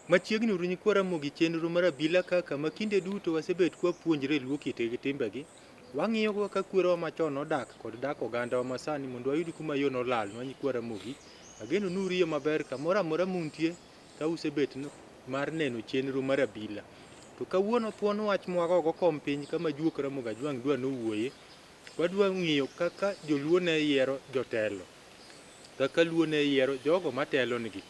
Machiegni uru nyikwa Ramogi chenro mar abila kaka ma kinde duto wasebet kwapuonjre luo kite gi timbegi. Wang'iyo kaka kwerewa machon nodak kod dak ogandawa masani mondo wayud kuma yo nolalnwa nyikwa Ramogi. Ageno ni uriyo maber kamoro amora muntie ka usebet mar neno chenro mar abila. To kawuono thuon wach mwagogo kom piny kama juok Ramogi Ajwang' dwa nowuoye. Wadwa ng'iyo kaka joluo ne yiero jotelo. Kaka luo ne yiero jogo matelonigi.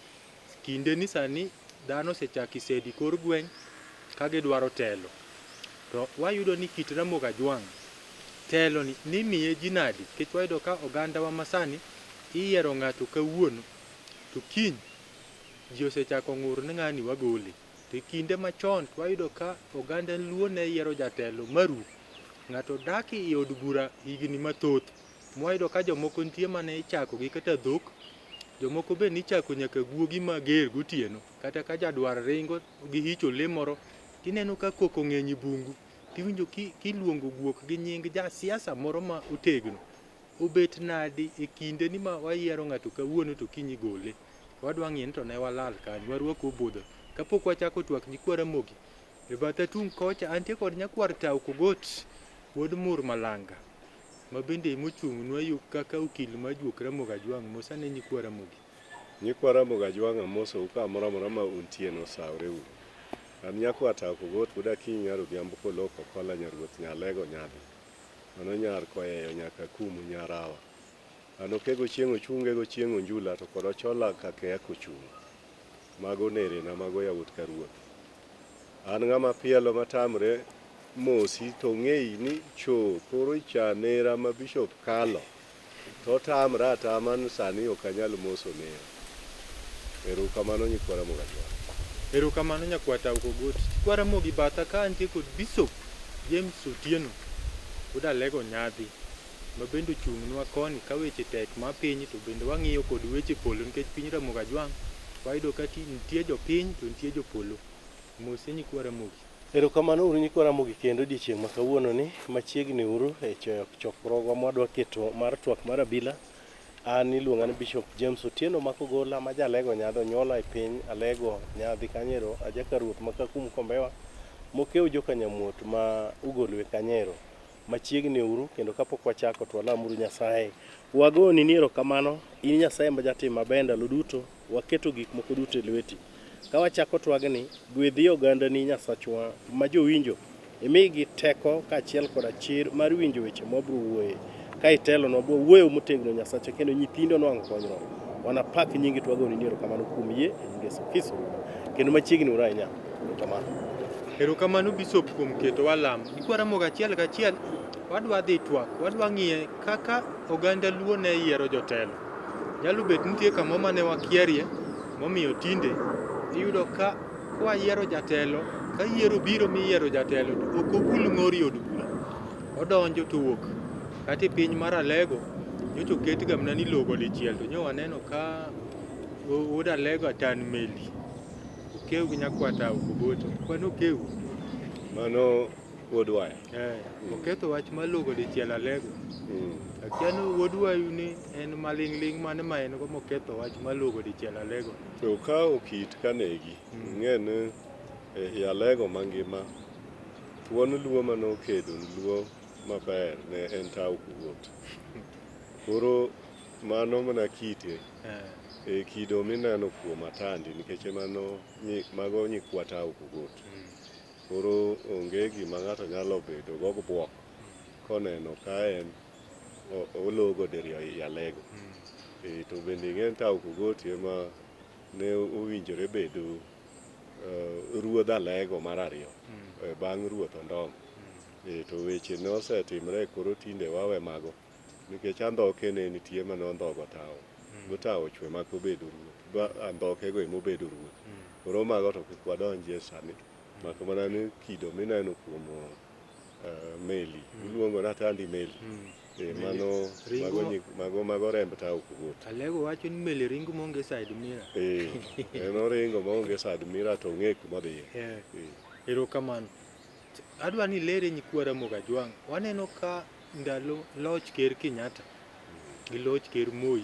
Kinde ni sani dhano osechako isedi kor gweng' ka gidwaro telo. To wayudo ni kit Ramogi Ajwang' telo ni nimiye ji nadi? Nikech wayudo ka ogandawa masani iyiero ng'ato kawuono to kiny ji osechako ng'ur ni ng'ani wagole. To e kinde machon to wayudo ka oganda luo ne yiero jatelo maru. Ng'ato dak e od bura higni mathoth. Mwayudo ka jomoko nitie mane ichako gi kata dhok, jomoko be nichako nyaka guogi mager gotieno. Kata ka jadwar ringo gi hicho lee moro, tineno ka koko ng'eny e bungu. Tiwinjo kiluongo guok gi nying ja siasa moro ma otegno. Obet nadi e kinde ni ma wayiero ng'ato kawuono to kiny igole? Wadwa ng'iyo ni to ne walal kanye, warwako obudho. Kapok wachako twak nyikwa Ramogi, e batha tung' kocha antie kod nyakwar Tau Kogot, wuod Mur Malanga. Ma bende emochung'nwa yo kaka okil ma juok Ramogi Ajwang', mos ane nyikwa Ramogi. Nyikwa Ramogi Ajwang' amosou kamoro amora ma untie no osawre uru. An nyakwar Tau Kogot wuod Akinyi nyar Odhiambo Koloko Kola nyaruoth Nyalego nyadhi. Mano nyar Koyeyo nyaka Akumu nyarawa. An okego chieng' ochunge go chieng' onjula to kod ochola kakeya kochung'. Mago nerena mago yawuot karuoth. An ng'ama pielo matamre mosi to ng'eyi ni cho koro cha nera ma bishop kalo to tamra atama ni sani ok anyal moso nera. Erokamano nyikwa Ramogi Ajwang'. Erokamano nyakwar Tau Kogot. Nyikwa Ramogi batha ka antie kod Bishop James Otieno wuod Alego Nyadhi ma bende ochung'nwa koni ka weche tek ma piny to bende wang'iyo kod weche polo nikech piny Ramogi Ajwang' wayudo ka nitie jopiny to nitie jopolo. Mose nyikwa Ramogi. Erokamano uru nyikwa Ramogi kendo odiechieng' ma kawuono ni machiegni uru e chokruogwa mwadwa keto mar twak mar abila. An iluonga ni Bishop James Otieno Makogola ma jalego nyadhi onyuola e piny Alego nyadhi kanyero ajaka ruoth ma Kakumu Kombewa mokew joka Nyamuot ma Ugolwe kanyero. Machiegni uru kendo kapok wachako to walamuru Nyasaye. Wagoni ni erokamano in Nyasaye ma jatim maber ndalo duto waketo gik moko duto e lweti. Ka wachako twagni, gwedhi ogandani Nyasachwa ma jowinjo, imigi teko kaachiel koda chir mar winjo weche mwabiro wuoye. Ka itelonwa bwa wuoyo motegno Nyasachwa kendo nyithindo nwang'o konyruok. Wanapak nyingi to wagoni ni erokamano kuom yie e nying Yesu Kristo Ruodhwa. Kendo machiegni uru ahinya. Erokamano. Erokamano Bishop kuom keto walam. Nyikwa Ramogi achiel kachiel wadwa dhi twak, wadwa ng'iye kaka oganda Luo ne yiero jotelo. Nyalo bet nitie kamoro mane wakierie momiyo tinde iyudo ka kwayiero jatelo, ka yiero biro miyiero jatelo to ok obul ng'ori e od bura. Odonjo to owuok. Kata e piny mar Alego, nyocha oket ga mana ni logo dichiel to nyo waneno ka wuod Alego atan meli. Okew gi nyakwar Tau Kogoto. Kwani okew? Mano wuod waya. Eh, oketho wach mar logo dichiel Alego. Akia ni wuod wayu ni en maling'ling' mane ma en go moketho wach mar logo dichiel Alego. To ka okit ka negi, ing'e ni e Alego mangima, thuon luo mane okedo ni luo maber ne en Tau Kogot. Koro mano mana kite, e kido mineno kuom Atandi nikech mano mago nyikwa Tau Kogot. Koro onge gima ng'ato nyalo bedo go gi bwok koneno ka en ologo diriyo i Alego. E, to bende ing'e ni Tau Kogot ema ne owinjore bedo ruodh Alego mar ariyo bang' ruoth Ondong'. E, to weche ne osetimre koro tinde wawe mago nikech andhoke ne nitie mane ondhogo Tau. Go Tau ochwe mak obedo ruoth. Ba andhoke go ema obedo ruoth. Koro mago to kik wadonjie sani. Mak mana ni kido mineno kuom meli iluongo ni Atandi meli. E, mano Ringo mago, mago, mago remb Tau Kogot. Alego wacho ni meli ringo maonge side mirror. E, en oringo maonge side mirror to ong'e kuma odhiye. Eh, E. erokamano. Adwa ni ilere nyikwa Ramogi Ajwang'. Waneno ka ndalo loch Ker Kenyatta gi loch Ker Moi,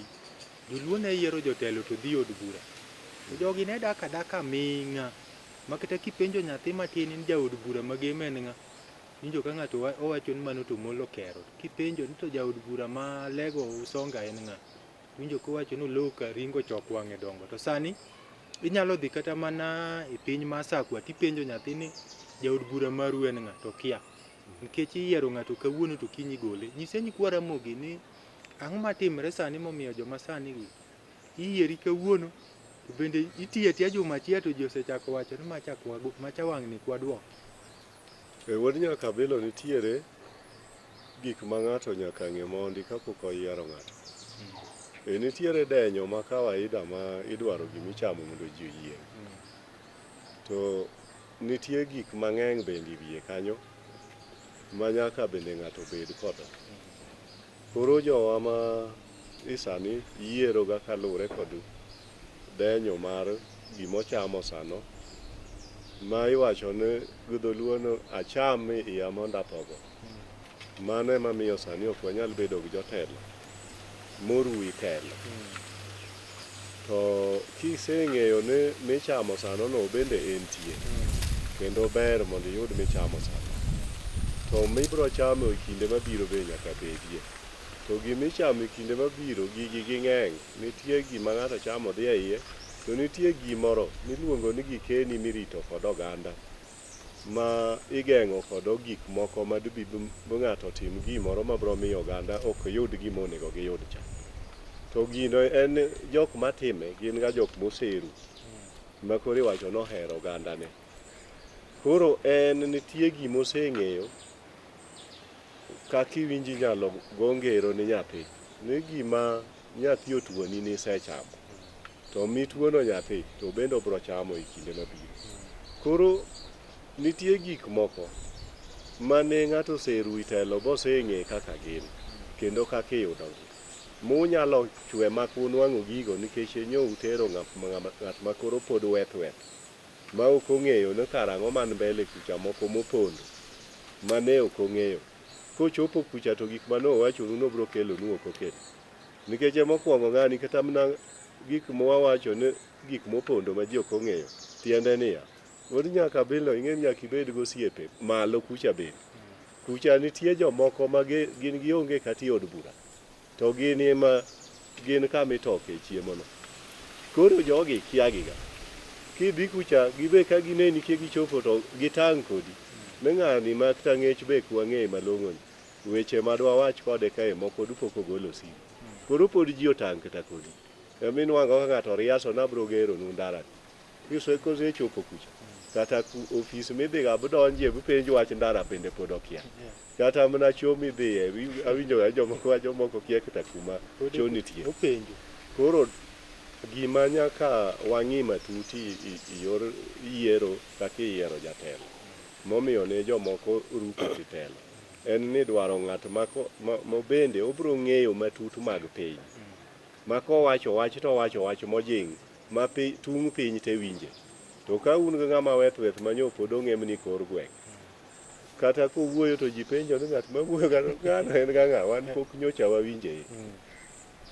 joluo ne yiero jotelo to dhi od bura. To jogi ne dak adaka aming'a. Ma kata kipenjo nyathi matin ni jaod bura ma Gem en ng'a, iwinjo ka ng'ato owacho ni mano to Omolo Okero. Kipenjo ni to jaod bura ma Alego Usonga en ng'a, iwinjo kowacho ni Oloo Karingo chok wang'e dongo. To sani inyalo dhi kata mana e piny Masakwa tipenjo nyathi ni jaod bura maru en ng'a to okia. Nikech iyiero ng'ato kawuono to kiny igole. Nyise nyikwa Ramogi ni ang'o matimre sani momiyo joma sani gi iyieri kawuono to bende itiyo atiya juma achiel to ji osechako wacho ni macha macha wang'ni kwadwok. E wuod Nyakabilo nitiere gik ma ng'ato nyaka ng'e mondi kapok oyiero ng'ato. E nitiere denyo ma kawaida ma idwaro gimichamo mondo ji oyieng'. To nitie gik mang'eny bende e wiye kanyo ma nyaka bende ng'ato bed kodo. Koro jowa ma isani yiero ga kaluwore kod denyo mar gimochamo sano ma iwacho ni gi dholuo ni acham iya mondo athogo. Mano ema miyo sani ok wanyal bedo gi jotelo moruwi telo. To kiseng'eyo ni michamo sano no bende entie kendo ber mondo iyud michamo sano. To mibiro chamo e kinde mabiro be nyaka bedie. To gimichamo e kinde mabiro gigi ging'eny. Nitie gima ng'ato chamo dhi e iye, to nitie gimoro miluongo ni gikeni mirito kod oganda ma igeng'o kod gik moko ma dibi ng'ato tim gimoro mabiro miyo oganda ok yud gima onego giyud cha. To gino en jok matime gin ga jok moseru ma koro iwacho ni ohero ogandane. Koro en nitie gima oseng'eyo kaka iwinjo inyalo go ngero ni nyathi ni gima nyathi otuoni ni isechamo to mituono nyathi to bende obiro chamo e kinde mabiro. Koro nitie gik moko mane ng'ato oseru i telo boseng'e kaka gin kendo kaka iyudogi. Munyalo chwe mak unwang'o gigo nikech nyo utero ng'at ma koro pod weth weth ma ok ong'eyo ni kar ang'o man mbele kucha moko mopondo mane ok ong'eyo. Kochopo kucha to gik mane owachonu nobiro kelonu ok okel. Nikech mokwongo ng'ani kata mana gik mwawacho ni gik mopondo ma ji ok ong'eyo tiende niya, wuod Nyakabilo ing'e ni nyaka ibed gosiepe malo kucha bende. Kucha nitie jomoko ma gin gionge kata e od bura to gin ema gin kama itoke chiemo no. Koro jogi kia giga. Kidhi kucha gibe ka gineni kia gichopo to gitang' kodi. Ni ng'ani ma kata ng'ech be kwang'eye malong'o ni. Weche madwa wach kode kae moko dupo kogolo simu. Koro pod ji otang' kata kodi. Ema inwang'o ka ng'ato riaso nabro gero nu ndara ni. Kosechopo kucha. Kata ofis midhiga budonje bupenj wach ndara bende pod okia. Kata mana cho midhiye awinjo ga jomoko wacho moko kia kata kuma cho nitie. Openjo. Koro gima nyaka wang'i matut i yor yiero kaka iyiero jatelo momiyo ne jomoko ru kata telo en ni dwaro ng'at ma bende obiro ng'eyo matut mag piny ma kowacho wach to owacho wach mojing' ma tung' piny te winje. To ka un gi ng'ama weth weth ma nyo pod ong'emni kor gweng' kata kowuoyo to ji penjo ni ng'at mawuoyo ng'ano en ga ng'a wan pok nyocha wawinje.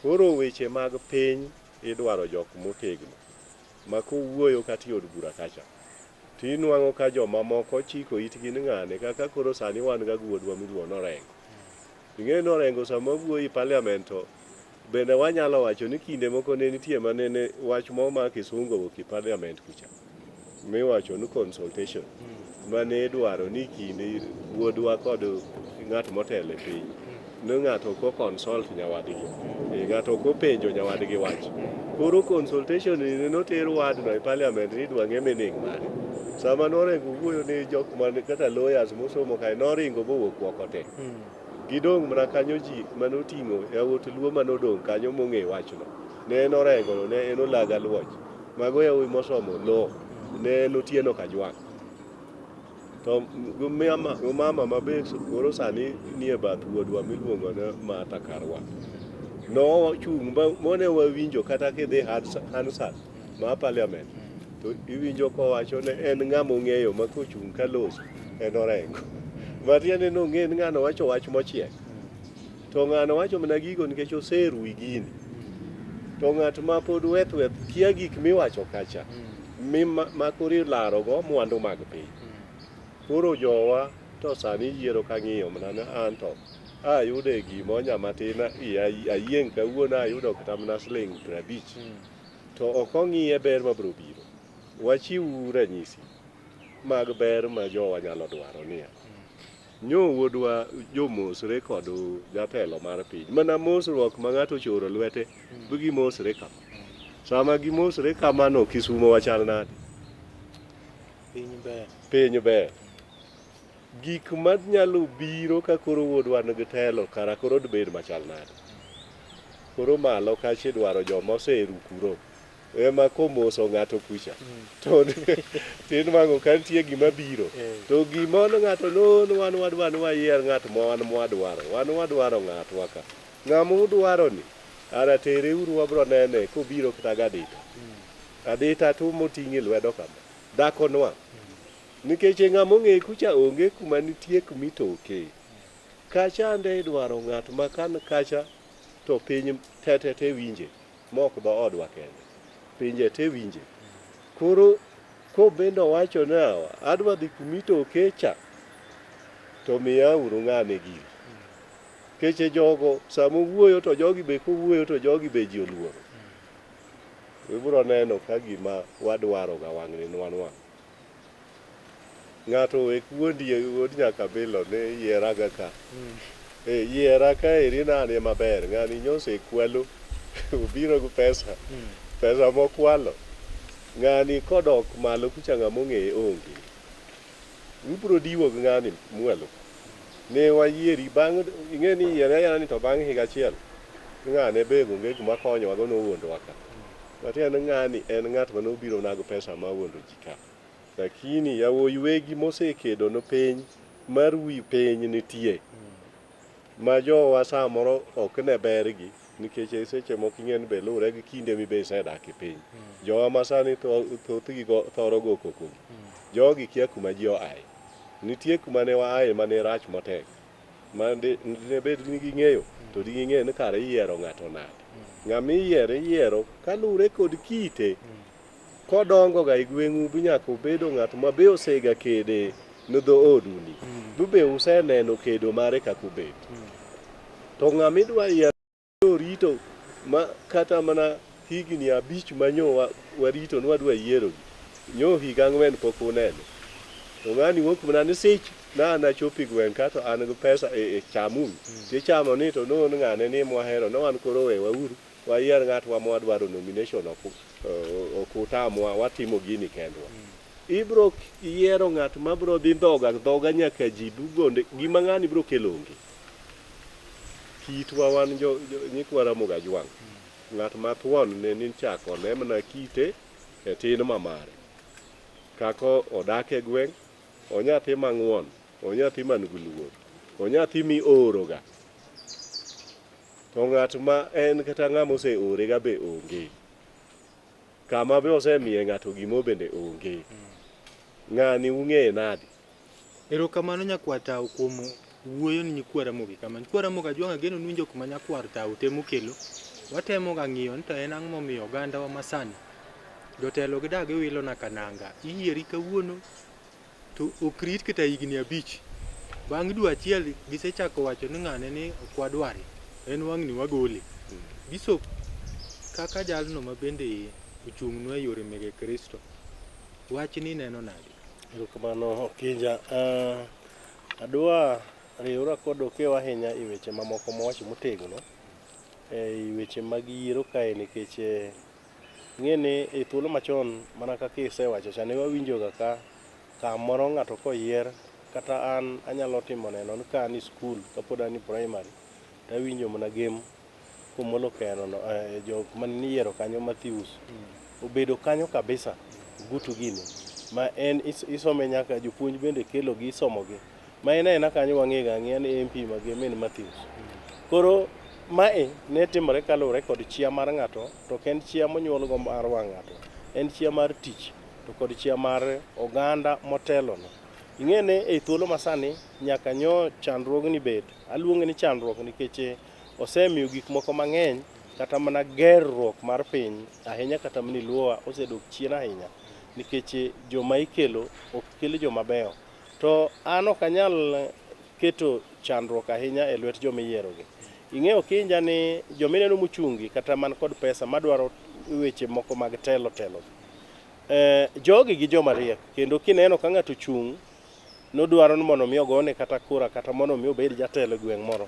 Koro weche mag piny idwaro jok motegno ma kowuoyo kata e od bura kacha tinwang'o ka joma moko chiko itgi ni ng'ane kaka koro sani wan ga guodwa miluongo ni Orengo. Ing'e ni Orengo sama wuoyo e parliament to bende wanyalo wacho ni kinde moko ne nitie manene wach moro kisungu owuok e parliament kucha miwacho ni consultation mane idwaro ni kinde wuodwa kod ng'at motelo e piny ni ng'ato ok consult nyawadgi, ng'ato ok openjo nyawadgi wach. Koro consultation ni noter wadno e parliament ni idwa ng'e meaning mare. Sama noringo wuoyo ni jok man kata lawyers mosomo kae noringo mowuok oko te. Gidong' mana kanyo ji manoting'o yawuot luo manodong' kanyo mong'e wachno. Ne en Orengo no, ne en Olaga Luoch. Mago yawuoyi mosomo law. Ne en Otieno Kajwang'. To mama ma be koro sani nie bath wuodwa miluongo ni Martha Karua. Nochung' mane wawinjo kata kidhi Hansard mar parliament to iwinjo kowacho ni en ng'ama ong'eyo ma kochung' kaloso en Orengo. Matiende ni ong'e ni ng'ano wacho wach mochiek. To ng'ano wacho mana gigo nikech oseru gini. To ng'at ma pod weth weth kia gik miwacho kacha. Mi ma koro ilarogo mwandu mag piny. Koro jowa to sani yiero ka ng'iyo mana ni anto ayude gima onya matin iya ayieng' kawuono ayudo kata mana siling 50 to ok ong'iye ber mabiro biro. Wachiw ranyisi mag ber ma jowa nyalo dwaro niya. Nyo wuodwa jomosre kod jatelo mar piny. Mana mosruok ma ng'ato ochoro lwete bi gimosre kama. Sama gimosre kamano Kisumo wachal nade? Piny ber. Piny ber. Gik manyalo biro ka koro wuodwa nigi telo kara koro dibed machal nade? Koro malo kacha idwaro joma oseru kuro ema komoso ng'ato kucha to tinwang'o ka nitie gima biro to gima ng'ato non wan wadwa ni wayier ng'at ma wan mwadwaro wan wadwaro ng'atwa ka ng'ama udwaro ni ara tere uru wabro nene kobiro kata gadita adita to moting'e lwedo kama dhako nwa nikech ng'ama ong'e kucha onge kuma nitie kumitoke kacha ande idwaro ng'at ma kan kacha to piny te winje mok dhoodwa kende pinje te winje koro kobende owacho ni awa adwa dhi kumitoke cha to miya uru ng'ane giri keche jogo sama owuoyo to jogi be kowuoyo to jogi be ji oluoro ibiro neno ka gima wadwaro ga wang'ni nwanwang' ng'ato wek wuondi wuod nyakabilo ni yieraga ka e yiera ka eri nanie maber ng'ani nyose kwalo obiro gi pesa pesa mokwalo ng'ani kodok malo kucha ng'ama ong'eye onge ubiro diwo gi ng'ani mwalo ne wayieri bang' ing'e ni yiere ayiera ni to bang' higa achiel ng'ane be onge gima konyowa go nowuondowa ka matiende ni ng'ani en ng'at manobiro nago pesa ma wuondo ji ka lakini yawuoyi wegi mosekedo ne piny mar wi piny nitie ma jowa samoro ok ne bergi nikech e seche moko ing'e ni be luwore gi kinde mibe isedak e piny jowa ma sani thothgi thoro go koko gi jogi kia kuma ji oaye nitie kuma ne waaye mane rach matek ma ne bed ni ging'eyo to diging'e ni kare iyiero ng'ato nade ng'ama iyiero iyiero kaluwore kod kite kodongo ga e gweng'u bi nyaka obedo ng'at ma be osega kede ne dhooduni bu be useneno kedo mare kaka obet to ng'ama idwa yiero rito ma kata mana higni 5 manyo warito ni wadwa yierogi nyo higa 4 pok unene to ng'ani wuok mana ni sich na an achopo e gweng' ka to an gi pesa e chamuru tichamo ni to non ng'ane ni mwahero no wan koro we wauru wayier ng'atwa mwadwaro nomination ok utamwa watimo gini kendwa ibro yiero ng'at mabro dhi dhoga dhoga nyaka ji bugonde gima ng'ani bro kelo onge kitwa wan jo nyikwa Ramogi Ajwang' ng'at ma thuon ne ni chako ne mana kite e tin ma mare kaka odak e gweng' onyathi mang'won onyathi man gi luor onyathi mioroga to ng'at ma en kata ng'ama oseore ga be onge kama be osemiye ng'ato gimo bende onge ng'ani ung'eye nade Erokamano nyakwar Tau kuom wuoyo ni nyikwa Ramogi kama. Nyikwa Ramogi Ajwang' ageno ni winjo kuma nyakwar Tau temo kelo. Watemo ga ng'iyo ni to en ang'o momiyo ogandawa masani jotelo gidag giwilo na nanga. Iyieri kawuono to ok rit kata higni 5. Bang' dwe achiel gisechako wacho ni ng'ane ni ok wadware. En wang'ni wagole. Bishop kaka jalno ma bende ochung'nwa e yore mege Kristo, wachni neno nade? Erokamano Okinja. Adwa riwra kod Okew ahinya e weche mamoko mowacho motegno e weche mag yiero kae nikech ing'e ni e thuolo machon mana kaka isewacho cha ne wawinjoga ka kamoro ng'ato koyier kata an anyalo timo neno ni ka an e skul kapod an e primary tawinjo mana gem Komolo Keno no, jok mane niyiero kanyo Matthews obedo kanyo kabisa Gutu gini ma en isome nyaka jopuonj bende kelo gi isomo gi ma en aena kanyo wang'e ga ang'eya ni MP ma Gem en Matthews. Koro mae ne timore kaluwore kod chia mar ng'ato to ok en chia monyuol go mar wang' ng'ato, en chia mar tich to kod chia mar oganda motelone. Ing'e ni e thuolo masani nyaka nyo chandruogni bed, aluonge ni chandruok nikech osemiyo gik moko mang'eny kata mana gerruok mar piny ahinya kata mana e luowa osedok chien ahinya. Nikech joma ikelo ok kel joma beyo. To an ok anyal keto chandruok ahinya e lwet joma iyierogi. Ing'eyo kinja ni joma ineno mochung'gi kata man kod pesa madwaro weche moko mag telo telo. Jogi gi joma riek kendo kineno ka ng'ato ochung' nodwaro ni mondo mi ogone kata kura kata mondo mi obed jatelo e gweng' moro.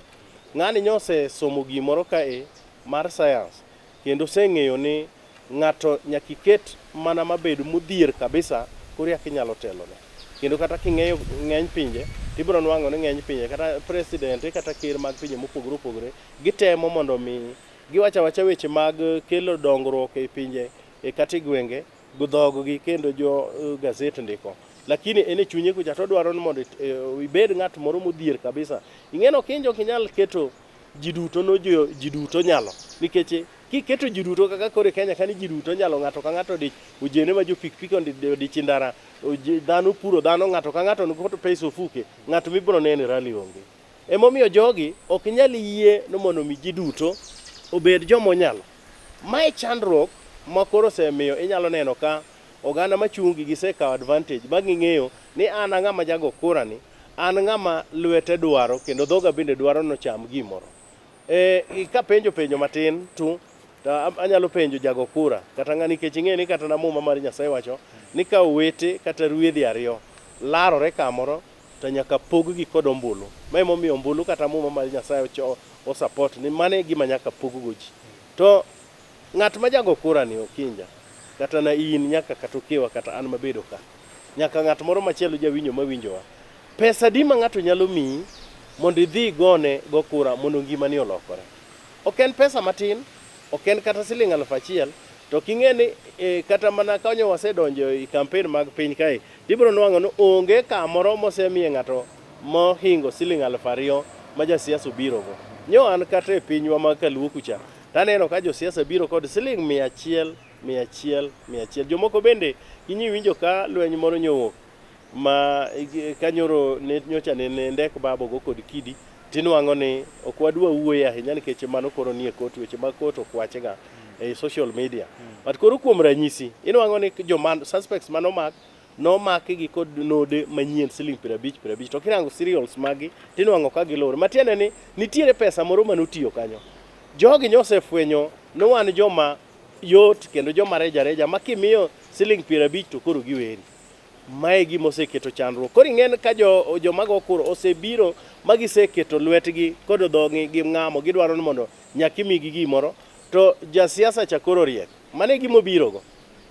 Ng'ani nyosesomo gimoro kae mar science kendo oseng'eyo ni ng'ato nyaka iket mana mabed modhier kabisa koro eka inyalo telone. Kendo kata king'eyo ng'eny pinje tibiro nwang'o ni ng'eny pinje kata president kata ker mag pinje mopogore opogore gitemo mondo mi giwacho awacha weche mag kelo dongruok e pinje e kata e gwenge gi dhoggi kendo jo gazet ndiko. Lakini en e chunye kucha to odwaro ni mondo ibed ng'at moro modhier kabisa. Ing'e ni okinjo ok inyal keto ji duto no ji duto nyalo nikech kiketo ji duto kaka koro e Kenya ka ni ji duto nyalo ng'ato ka ng'ato odich ojende ma jo pikipiki odich e ndara dhano puro dhano ng'ato ka ng'ato nikod pesa ofuke ng'ato mibiro neno e rally onge. Emomiyo jogi ok nyal yie ni mondo mi ji duto obed joma onyalo. Mae chandruok ma koro osemiyo inyalo neno ka oganda machung' gi gisekawo advantage ma ging'eyo ni an ang'ama jago kura ni, an ng'ama lwete dwaro kendo dhoga bende dwaro nocham gimoro. Kapenjo penjo matin tu to anyalo penjo jago kura kata ng'a nikech ing'e ni kata na muma mar Nyasaye wacho ni ka owete kata ruedhi ariyo larore kamoro to nyaka pog gi kod ombulu. Ma emomiyo ombulu kata muma mar Nyasaye o support ni mano e gima nyaka pog go ji. To ng'at ma jago kura ni Okinja kata na in nyaka kata Okewa kata an mabedo ka nyaka ng'at moro machielo jawinjo mawinjowa pesa adi ma ng'ato nyalo miyi mondo idhi igone go kura mondo ngimani olokore. Ok en pesa matin, ok en kata siling 1000, to king'e ni kata mana kanyo wasedonjo e campaign mag piny kae, tibiro nwang'o ni onge kamoro mosemiye ng'ato mohingo siling 2000 ma jasiasa obirogo. Nyo an kata e pinywa ma Kaluo kucha, taneno ka josiasa biro kod siling 100, 100, 100. Jomoko bende inyi winjo ka lweny moro nyowuok ma kanyoro nyocha nene ndek babo go kod kidi tinwang'o ni ok wadwa wuoye ahinya nikech mano koro nie kot, weche mag kot ok wachga e social media. But koro kuom ranyisi inwang'o ni joma suspects manomak nomak gi kod node manyien siling 50 50 to kirango serials magi tinwang'o ka gilor matiende ni nitiere pesa moro manotiyo kanyo. Jogi nyosefwenyo ni wan joma yot kendo joma reja reja ma kimiyo siling 50 to koro giweri. Mae gima oseketo chandruok. Koro ing'en ka joma go kura osebiro ma giseketo lwetgi kod dhogi gi ng'amo gidwaro ni mondo nyaka imigi gimoro to jasiasa cha koro riek. Mano e gima obirogo.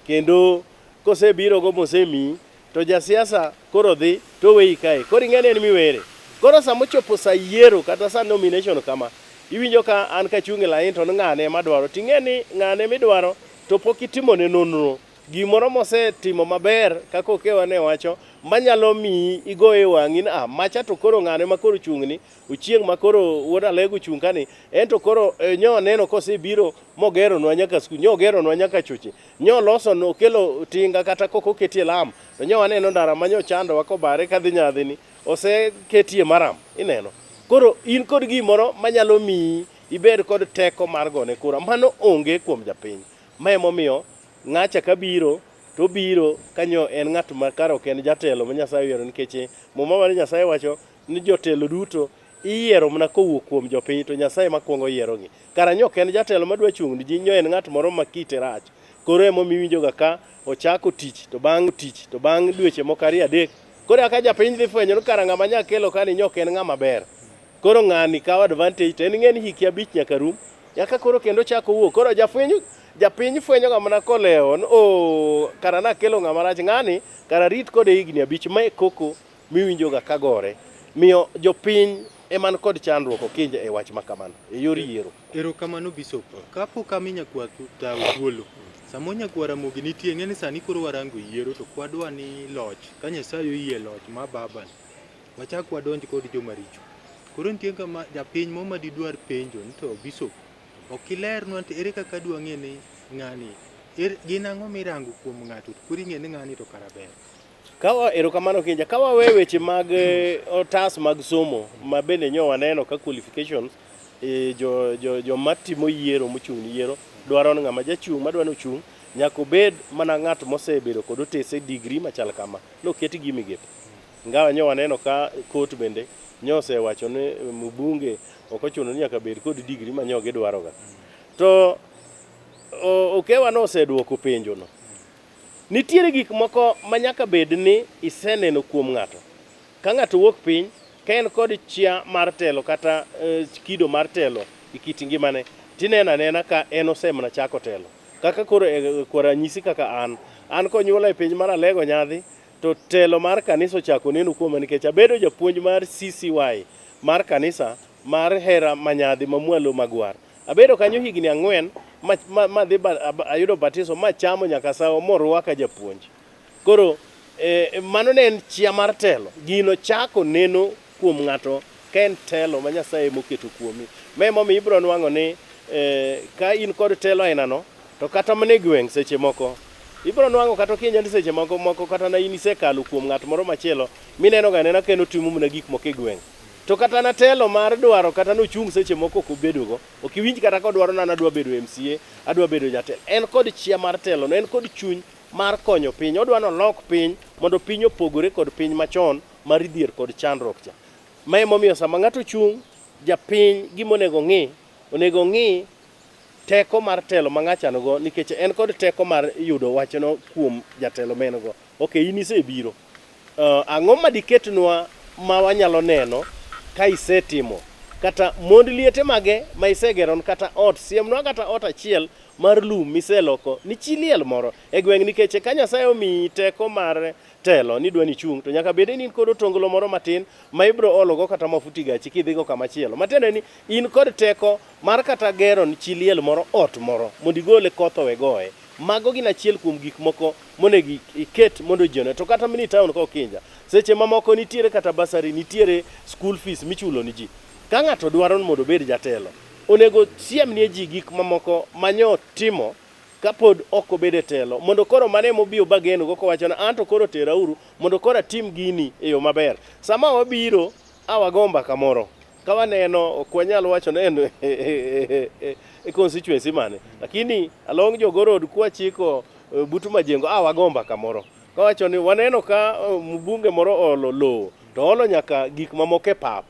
Kendo kosebirogo mosemiyi to jasiasa koro dhi to oweyi kae. Koro ing'e ni en miwere. Koro sama ochopo sa yiero kata sa nomination kama, iwinjo ka an kachung' e lain to ni ng'ane ema adwaro. Ting'e ni ng'ane midwaro to pok itimone nonro. Gimoro mosetimo maber kaka Okewa ne wacho manyalo miyi igoye wang'i ni ah, macha to koro ng'ane ma koro ochung'ni, Ochieng' ma koro wuod Alego ochung' kani, en to koro nyo aneno kosebiro mogeronwa nyaka skul, nyo ogeronwa nyaka choche, nyo oloso okelo tinga kata kok oketie lam, to nyo aneno ndara ma nyo chandowa kobare kadhi nyadhini, oseketie maram, ineno. Koro in kod gimoro manyalo miyi ibed kod teko mar gone kura, mano onge kuom japiny. Ma emomiyo ng'acha kabiro to obiro kanyo en ng'at ma kare ok en jatelo ma Nyasaye oyiero nikech muma mar Nyasaye wacho ni jotelo duto iyiero mana kowuok kuom jopiny to Nyasaye ma kwongo yierogi. Kara nyo ok en jatelo madwa chung' ni ji nyo en ng'at moro ma kite rach. Koro emomiyo iwinjoga ka ochako tich to bang' tich to bang' dweche moko ariyo adek koro eka japiny dhi fwenyo ni kara ng'ama nya kelo kani nyo ok en ng'ama ber. Koro ng'ani kawo advantage to en ing'e ni hike abich nyaka rum. Nyaka koro kendo chako wuok. Koro jafweny japiny fwenyoga mana kolewo ni oh kara nakelo ng'ama rach ng'ani kara rit kode higni abich. Mae koko miwinjoga ka gore. Miyo jopiny ema kod chandruok Okinja e wach ma kamano e yor yiero. Erokamano Bishop. Kapok ami nyakwar tawo thuolo, samo nyakwar Ramogi nitie, ing'e ni sani koro warango yiero to kwadwa ni loch, ka Nyasaye oyie loch ma baba ni, wachak wadonj kod joma richo. Koro nitie kama japiny moro ma didwar penjo ni to Bishop, ok ilernwa to ere kaka dwang'e ni ng'ani, gin ang'o mirango kuom ng'ato to koro ing'e ni ng'ani to kara ber. Kawa erokamano Kinja, ka wawe weche mag otas mag somo ma bende nyo waneno ka qualifications joma timo yiero mochung' ni yiero dwaro ni ng'ama jachung' madwa ni ochung' Nyaka obed mana ng'at mosebedo kod otese degree machal kama, noketgi e migepe. Ingawa nyo waneno ka court bende nyo osewacho ni mbunge ok ochuno ni nyaka bed kod degree ma nyo gidwaroga. To Okewa noseduoko penjo no. Nitiere gik moko ma nyaka bed ni iseneno kuom ng'ato. Ka ng'ato wuok piny, ka en kod chia mar telo kata kido mar telo e kit ngimane, tineno anena ka en osemana chako telo. Kaka koro kwa ranyisi kaka an, an konyuola e piny mar Alego Nyadhi, to telo mar kanisa ochako neno kuoma nikech abedo japuonj mar CCY mar kanisa mar hera manyadhi mamwalo magwar. Abedo kanyo higni ang'wen ma, ma, ma dhi ba, ayudo batiso machamo nyaka sawo morwaka japuonj. Koro mano ne en chia mar telo. Gino chako neno kuom ng'ato ka en telo ma Nyasaye moketo kuomi. Ma emomiyo ibiro nwang'o ni ka in kod telo ainano, to kata mana e gweng' seche moko, ibiro nwang'o kata okinya ni seche moko moko kata na in isekalo kuom ng'at moro machielo mineno ga anena ka en otimo mana gik moko e gweng'. To kata na telo mar dwaro kata nochung' seche moko ok obedogo, ok iwinj kata kodwaro ni an adwa bedo MCA, adwa bedo jatelo. En kod chia mar telo no, en kod chuny mar konyo piny. Odwa ni olok piny mondo piny opogore kod piny machon mar dhier kod chandruok cha. Ma emomiyo sama ng'ato chung', japiny gima onego ong'i, onego ong'i teko mar telo ma ng'acha nigo nikech en kod teko mar yudo wachno kuom jatelo ma en go. Ok, in isebiro. Ang'o ma diketnwa ma wanyalo neno ka isetimo? Kata mond liete mage ma isegeron kata ot, siemnwa kata ot achiel mar lum miseloko ni chi liel moro e gweng' nikech ka Nyasaye omiyi teko mar telo ni idwa ni ichung' to nyaka bed ni in kod otonglo moro matin ma ibiro ologo kata mafuta e gachi kidhigo kama chielo. Matiende ni in kod teko mar kata gero ni chi liel moro ot moro mondo igole koth owe goye. Mago gin achiel kuom gik moko monego iket mondo ji one. To kata mini town ka Okinja, seche mamoko nitiere kata bursary, nitiere school fees michulo ni ji. Ka ng'ato dwaro ni mondo obed jatelo, onego siemnie ji gik mamoko manyo timo kapod ok obedo e telo, mondo koro mano ema obi obagen go kowacho ni anto koro terauru mondo koro atim gini e yo maber. Sama wabiro a wago mbaka moro, ka waneno ok wanyal wacho ni en e constituency mane, lakini along Jogoo Road kwachiko but Majengo a wago mbaka moro kawacho ni waneno ka mbunge moro oolo lowo to oolo nyaka gik mamoko e pap.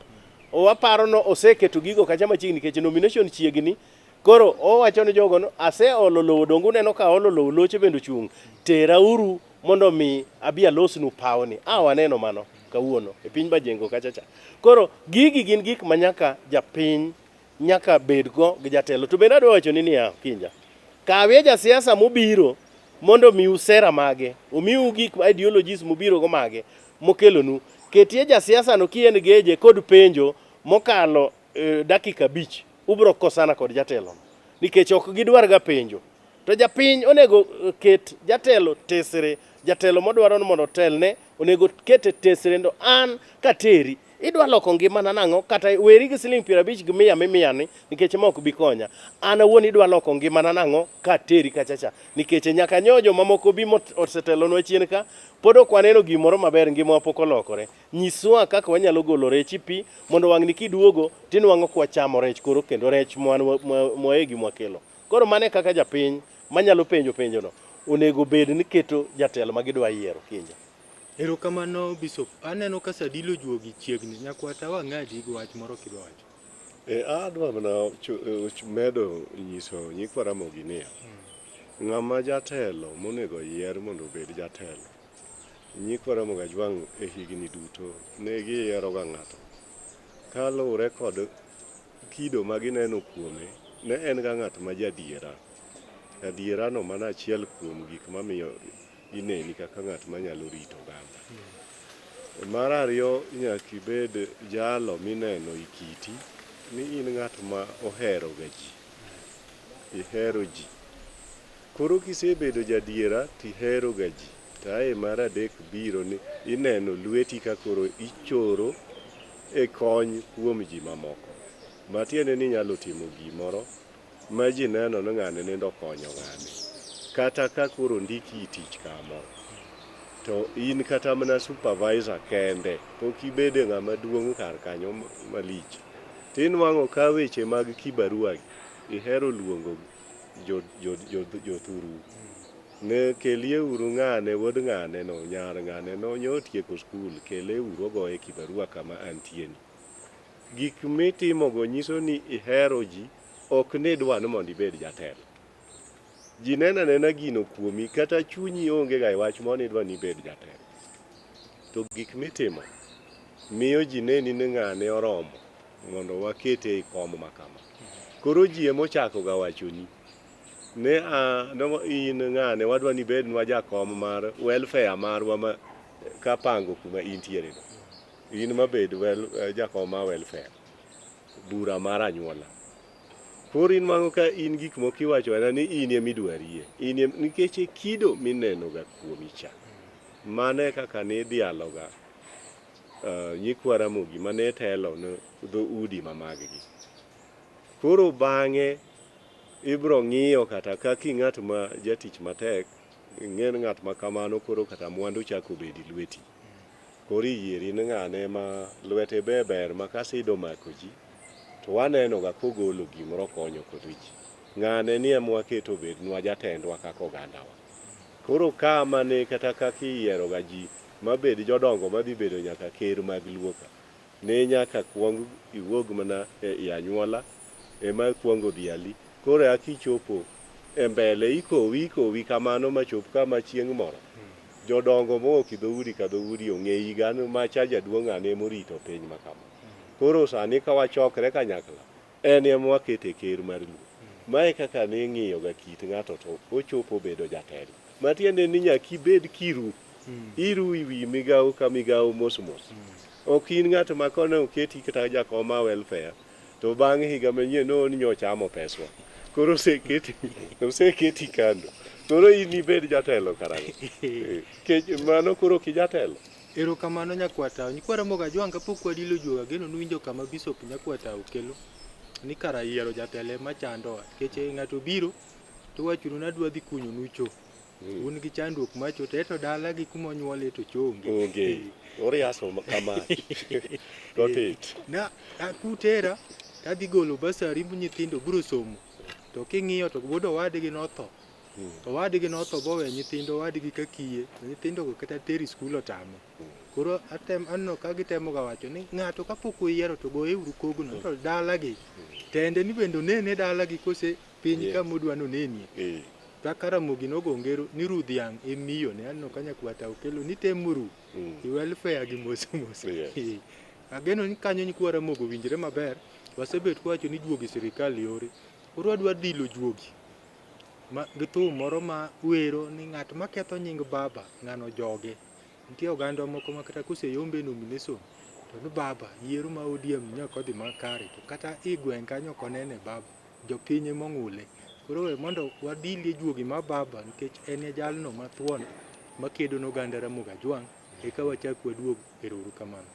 Waparo no oseketo gigo kacha machiegni nikech nomination chiegni. Koro owacho ni jogo no aseolo lowo donge uneno ka aolo lowo loche bende ochung', terauru mondo mi abi alosnu pawni. A waneno mano kawuono e piny Bajengo kacha cha. Koro gigi gin gik ma nyaka japiny nyaka bedgo gi jatelo. To bende adwa wacho ni niya, Kinja, kawie jasiasa mobiro mondo omiu sera mage, omiu gik ideologies mobiro go mage mokelonu. Ketie jasiasa no kien geje kod penjo mokalo dakika 5 ubro kosana kod jatelo nikech ok gidwar ga penjo. To japiny onego ket jatelo tesre, jatelo modwaro ni mondo otelne onego kete tesre ndo an kateri idwa loko ngimana nang'o kata weri gi siling 50 gi 100 mimiya ni nikech ma ok bi konya. An awuon idwa loko ngimana nang'o kateri kachacha nikech nyaka nyo jomamoko bi osetelonwa chien ka pod ok waneno gimoro maber ngimawa pok olokore. Nyiswa kaka wanyalo golo rech e pi mondo wang'ni kiduogo tinwang'o kwachamo rech koro kendo rech mwaegi mwakelo. Koro mano e kaka japiny manyalo penjo penjono onego bed ni keto jatelo ma gidwa yiero Kinja. Erokamano Bishop. Aneno ka Sadilo juogi chiegni. Nyakwata wang'adi gi wach moro kidwa wacho. Adwa mana medo nyiso nyikwa Ramogi niya, ng'ama jatelo monego oyier mondo obed jatelo, nyikwa Ramogi Ajwang' e higni duto ne giyieroga ng'ato kaluwore kod kido ma gineno kuome, ne en ga ng'at ma jadiera. Adiera no mano achiel kuom gik mamiyo ineni kaka ng'at manyalo rito oganda. Mar ariyo nyaka ibed jalo mineno e kiti ni in ng'at ma ohero ga ji. Ihero ji. Koro kisebedo jadiera tihero ga ji. To ae mar adek biro ni ineno lweti ka koro ichoro e kony kuom ji mamoko. Matiende ni inyalo timo gimoro ma ji neno ni ng'ani nindo okonyo ng'ani. Kata ka koro ondiki e tich kamoro, to in kata mana supervisor kende, pok ibede ng'ama duong' kar kanyo malich. Tinwang'o ka weche mag kibarua gi, ihero luongo jothuru. Ne kelie uru ng'ane wuod ng'ane no, nyar ng'ane no nyo otieko skul, kele uru ogoye kibarua kama antie ni. Gik mitimogo nyiso ni ihero ji, ok ni idwa ni mondo ibed jatelo. Ji neno anena gino kuomi kata chunyi onge ga e wach moro ni idwa ni ibed jatelo. To gik mitimo miyo ji neni ni ng'ane oromo mondo wakete e kom ma kama. Koro ji emochako ga wachoni ne a no, in ng'ane wadwa ni ibednwa jakom mar welfare marwa ma kapango kuma intiere no. In mabed wel, jakom mar welfare bura mar anyuola. Koro in mango ka in gik moko iwacho mana ni in ema idwarie. In em, nikech e kido mineno ga kuomi cha. Mano e kaka ne idhialo ga nyikwa Ramogi mane telo ne dhoudi ma maggi. Koro bang'e ibro ng'iyo kata kaka ing'at ma jatich matek, ing'e ni ng'at ma kamano koro kata mwandu chako bedo e lweti. Koro iyieri ni ng'ane ma lwete be ber ma ka sida omako ji to waneno ga kogolo gimoro konyo kodo ji. Ng'ane ni ema waketo obednwa jatendwa kaka ogandawa. Koro ka mane kata kaka iyiero ga ji mabed jodongo madhi bedo nyaka ker mag Luo ka, ne nyaka kuong iwuog mana e anyuola ema kuong odhiali. Koro eka ichopo e mbele ikowi ikowi kamano machop kama chieng' moro jodongo mowuok e dhoudi ka dhoudi ong'eyi ga ni macha jaduong' ng'ane emorito piny ma kama. Koro sani ka wachokre kanyakla en ema wakete ker mar Luo. Mae kaka ne ing'iyo ga kit ng'ato to ochopo bedo jatelo. Matiende ni nyaka ibed kiru. Iru e wi migawo ka migawo mos mos. Ok in ng'at ma kone oketi kata jakom mar welfare to bang' higa manyien no ni nyochamo peswa. Koro oseketi oseketi kando. Koro in ibed jatelo karang'o? Kech mano koro ok ijatelo. Erokamano Nyakwatao. Nyikwa Ramogi Ajwang' kapok wadilo juoga ageno ni uwinjo kama Bishop Nyakwatao kelo ni kara yiero jatelo ema chandowa. Nikech ng'ato biro to wachonu ni adwa dhi kunyonu cho. Un gi chandruok mar cho to eto dala gi kuma onyuole to cho onge. Onge. Oriaso kamach. Totit. Na kutera tadhi golo basari nyithindo biro somo. To king'iyo to wuod owadgi notho. Owadgi notho bowe nyithindo owadgi ka kiye. To nyithindo go kata teri skul otame. Koro atem aneno ka gitemo ga wacho ni ng'ato kapok uyiero to goye uru kogno to dalagi. Tende ni bende onene dalagi kose piny kama odwa nonenie. Kaka Ramogi nogo ngero ni ru dhiang' e miyo ne aneno ka Nyakwata okelo ni temuru i welfare gi mos mos. Ageno ni kanyo nyikwa Ramogi owinjre maber. Wasebet kwawacho ni juogi sirikal yore. Koro wadwa dilo juogi ma gi thum moro ma wero ni ng'at ma ketho nying baba ng'ano joge. Nitie oganda moko ma kata koseyombe e nomination to ni baba yiero ma ODM nyaka odhi makare to kata i gweng' kanyo ok onene baba. Jopiny ema ong'ule. Koro we mondo wadilie juogi ma baba nikech en e jalno mathuon makedo ne oganda Ramogi Ajwang' eka wachak waduog. Ero uru kamano.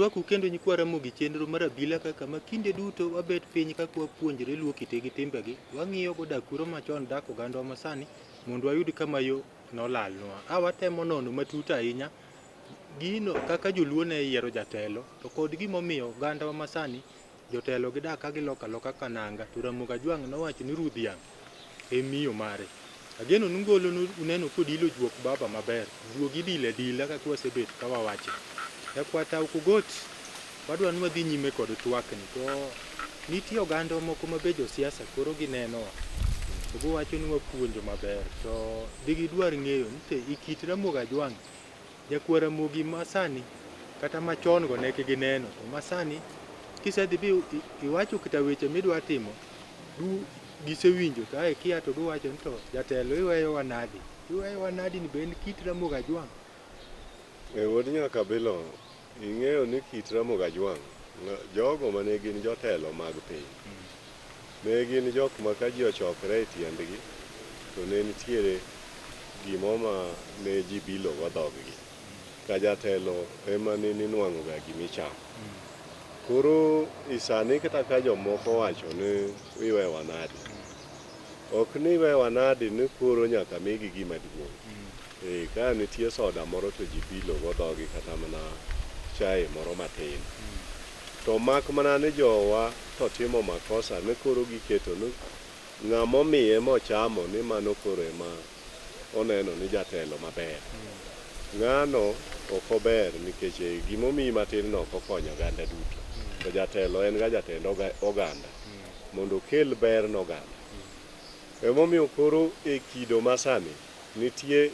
Arwaku kendo nyikwa Ramogi chenro mar abila kaka ma kinde duto wabet piny kaka wapuonjre luo kite gi timbegi, wang'iyo go dak kuro machon dak ogandawa masani mondo wayud kama yo nolalnwa. A watemo nono matut ahinya gino kaka joluo ne yiero jatelo to kod gimomiyo ogandawa masani jotelo gidak ka giloko aloka ka nanga to Ramogi Ajwang' nowacho ni Ruodh Dhiang' e miyo mare. Ageno ni ngolo uneno kodilo juok baba maber. Juogi idilo adila kaka wasebet ka wawache. Nyakwar Tau Kogot, wadwa ni wadhi nyime kod twakni to nitie oganda moko ma be josiasa koro ginenowa to giwacho ni wapuonjo maber to digidwar ng'eyo ni to e kit Ramogi Ajwang' Nyakwar Ramogi masani kata machon go ne gineno to masani kisedhi bi iwacho kata weche midwa timo du gisewinjo to ae kia to giwacho ni to jatelo iweyowa nadi iweyowa nadi ni be en kit Ramogi Ajwang'. E wuod Nyakabilo, ing'eyo ni kit Ramogi Ajwang', jogo mane gin jotelo mag piny, ne gin jok ma ka ji ochokre e tiendgi to ne nitiere gimo ma ne ji bilogo dhoggi. Ka jatelo ema ne ninwang'o ga gimichamo. Koro sani kata ka jomoko owacho ni iwewa nadi, ok ni iwewa nadi ni koro nyaka migi gima duong'. Eh, ka nitie soda moro to ji bilo go dhogi kata mana chae moro matin. To mak mana ni jowa to timo makosa ni koro giketo ni ng'ama omiye mochamo ni mano koro ema oneno ni jatelo maber. Ng'ano ok ober nikech eh, gimomiyi matin no ok okonyo oganda duto. To jatelo en ga jatend oganda mondo okel ber ne oganda. Emomiyo koro e kido masani nitie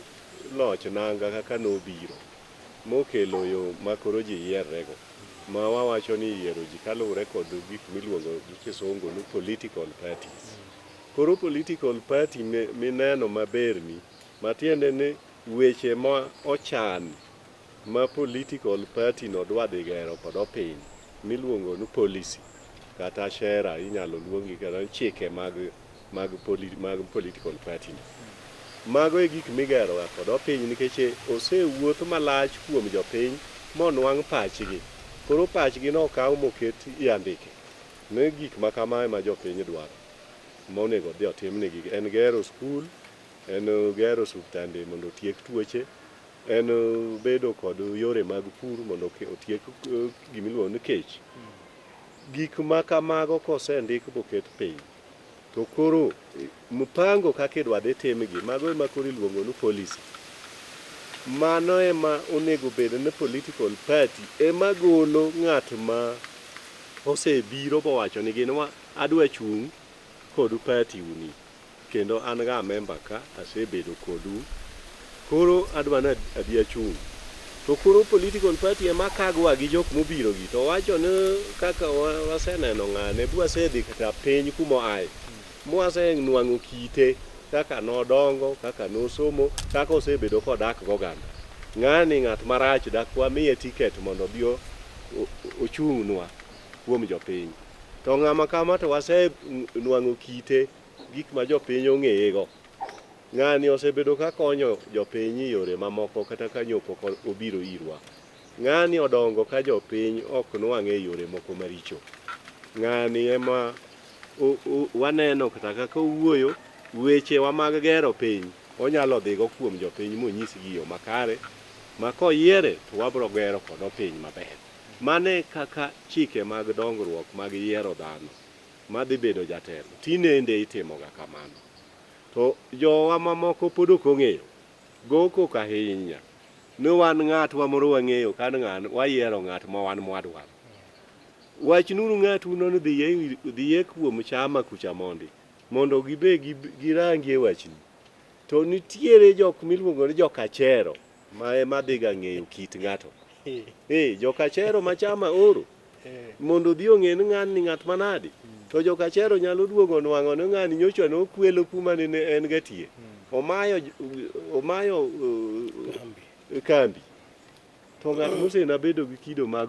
loch nanga kaka nobiro mokelo yo ma koro ji yierrego ma wawacho ni yiero ji kaluwore kod gik miluongo gi kisungu ni political parties. Koro political party mineno maberni matiende ni weche ma ochan ma political party no dwa dhi gero kod opiny miluongo ni policy kata shera inyalo luongi kata chike mag mag, poli, mag political party no. Mago e gik migero ga kod opiny nikech osewuoth malach kuom jopiny monwang' pachgi. Koro pachgi no okaw moket e andike ni gik ma kama ema jopiny dwaro monego odhi otimnegi. En gero skul, en gero osuptande mondo otiek tuoche, en bedo kod yore mag pur mondo otiek gimiluongo ni kech. Gik ma kamago kosendik boket piny to koro mpango kaka idwa dhi timgi mago ema koro iluongo ni policy. Mano ema onego bed ni political party ema golo ng'at ma osebiro bowacho ni gin adwa chung' kodu party uni kendo an ga member ka asebedo kodu koro adwa ni abi achung'. To koro political party ema kagwa gi jok mobiro gi to wacho ni kaka waseneno ng'ane bwasedhi kata piny kumoaye mwasenwang'o kite kaka nodongo, kaka nosomo, kaka osebedo kodak goganda. Ng'ani ng'at marach dak wamiye tiket mondo obi ochung'nwa kuom jopiny. To ng'ama kama to wasenwang'o kite gik ma jopiny ong'eye go. Ng'ani osebedo ka konyo jopiny e yore mamoko kata ka pok obiro irwa. Ng'ani odongo ka jopiny ok nwang'e e yore moko maricho. Ng'ani ema waneno kata kaka owuoyo wechewa mag gero piny onyalo dhigo kuom jopiny monyisgi yo makare ma koyiere to wabro gero kod piny maber. Mano e kaka chike mag dongruok mag yiero dhano madhi bedo jatelo tinende itimoga kamano. To jowa mamoko pod ok ong'eyo go koko ahinya ni wan ng'atwa moro wang'eyo kan ng'an wayiero ng'at ma wan mwadwaro. Wachnuru ng'atu no ni dhiye kuom chama kucha mondi mondo gibe girangie wachni. To nitiere jok miluongo ni jokachero ma ema dhiga ng'eyo kit ng'ato. Eh, jokachero ma chama oro mondo odhi ong'e ni ng'ani ng'at manadi. To jokachero nyalo duogo nwang'o ni ng'ani nyocha nokwelo kuma nene en gatie. Omayo omayo kambi. To ng'at mosena bedo gi kido mag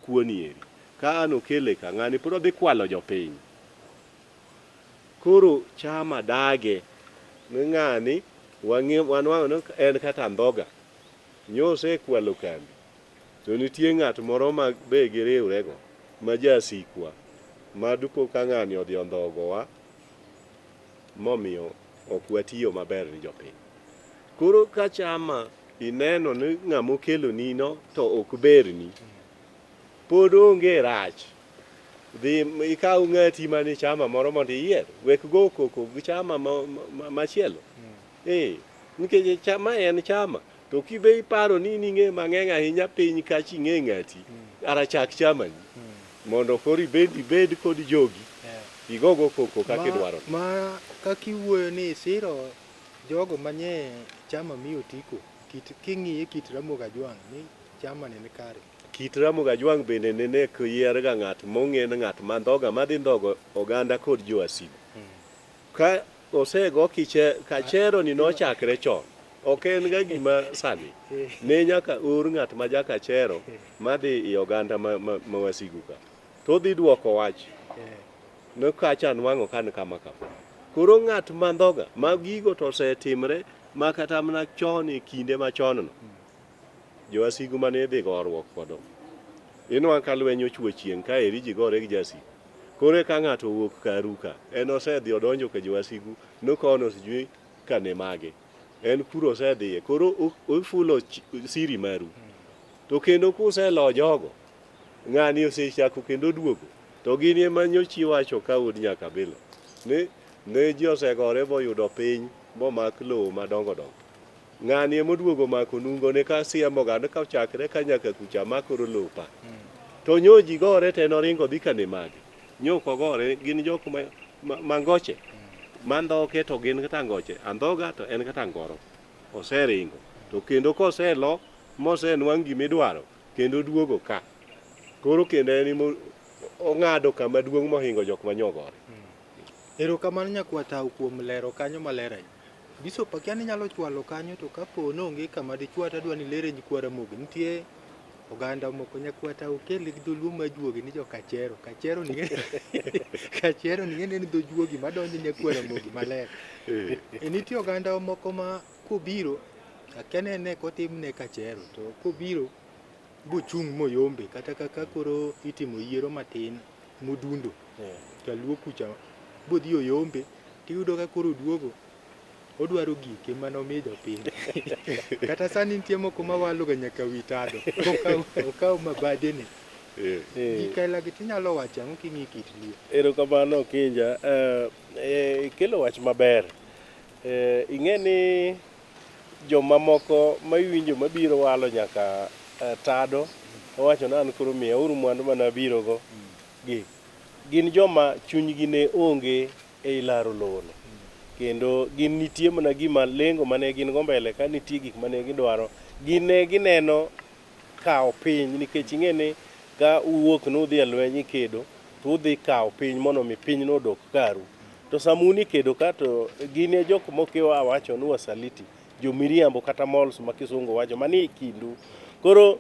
kuoni eri, ka an okele ka ng'ani pod odhi kwalo jopiny. Koro chama dage ni ng'ani wanwang'o ni en kata andhoga. Nyosekwalo kambi. To nitie ng'at moro ma be giriwrego ma jasikwa ma dipo ka ng'ani odhi ondhogowa momiyo ok watiyo maber ni jopiny. Koro ka chama ineno ni ng'ama okeloni no to ok berni, pod onge rach. Dhi ikaw ng'ati mane chama moro mondo iyier. Wek go koko gi chama machielo. Eh, nikech chama en chama. To kibe iparo ni in ing'e mang'eny ahinya piny kacha ing'e ng'ati, ara chak chamani. Mondo koro ibed ibed kod jogi. Igogo koko kaka idwaro. Ma kaka iwuoyo ni isiro jogo manie chama mi otiko, kit king'iye kit Ramogi Ajwang' ni chama ni ni kare. Kit Ramogi Ajwang' bende nene ok yierga ng'at mong'e ni ng'at ma ndhoga madhi ndhogo oganda kod jowasigu. Ka osego kiche, kachero ni nochakre chon. Ok en ga gima sani. Ne nyaka or ng'at ma ja kachero madhi i oganda ma, ma, ma wasigu ka. To odhi duoko wach. Ne kacha anwang'o ka ni kama kama. Koro ng'at ma ndhoga ma gigo to osetimre ma kata mana chon e kinde machon no. Jowasigu mane idhi goruok kodo. Inwang' ka lweny ochwo chieng' ka eri ji gore gi jasigu. Koro eka ng'ato owuok karu ka, en osedhi odonjo ka jowasigu, nokono sijui ka ne mage. En kuro osedhiye, koro ofulo siri maru. To kendo kuselo jogo, ng'ani osechako kendo oduogo. To gin ema nyochi wacho ka wuod Nyakabilo, ni ne ji osegore boyudo piny bomak lowo madongo dongo. Ng'ani ema oduogo omako nungone ka siemo oganda ka ochakre ka nyaka kucha ma koro lopa. To nyo ji gore to en oringo dhi ka ne mage. Nyo ok ogore gin jok ma, ma, ma ngoche. Ma ndhoke to gin kata ngoche. Andhoga to en kata ngoro. Oseringo. To kendo koselo mosenwang' gimidwaro kendo oduogo ka. Koro kendo en ema ong'ado kama duong' mohingo jok ma nyo ogore. Erokamano nyakwatau kuom lero kanyo maler ahinya. Bishop akia ni inyalo chwalo kanyo to kapo ni onge kama dichwa to adwa ni ilere nyikwa Ramogi. Nitie oganda moko nyakwata okel gi dholuo majuogi ni jo Kachero. Kachero ni Kachero ni ng'e ni dho juogi madonjo nyakwa Ramogi maler. E nitie oganda moko ma kobiro akia ni en kotimne Kachero to kobiro bochung' moyombe kata kaka koro itimo yiero matin modundo kaluo kucha bodhi oyombe tiyudo ka koro oduogo odwaro gike mane omi jopiny. Kata sani nitie moko mawalo ga nyaka wi tado okaw mabadene. Gik aila gi tinyalo wacho ang'o king'i kit luo? Erokamano Kinja. Ikelo wach maber. Ing'e ni jomamoko ma iwinjo mabiro walo nyaka tado owacho ni an koro miyauru mwandu mane abirogo gi. Gin joma chunygi ne onge ei laro lowono. Kendo gin nitie mana gima lengo mane gin go mbele ka nitie gik mane gidwaro. Gin ne gineno kawo piny nikech ing'e ni ka uwuok ni udhi e lweny ikedo to udhi kawo piny mondo mi pinyno odok karu. To sama un ikedo ka to gin e jok mokewa awacho ni wasaliti, jomiriambo kata moles ma kisungu wacho manie kindu. Koro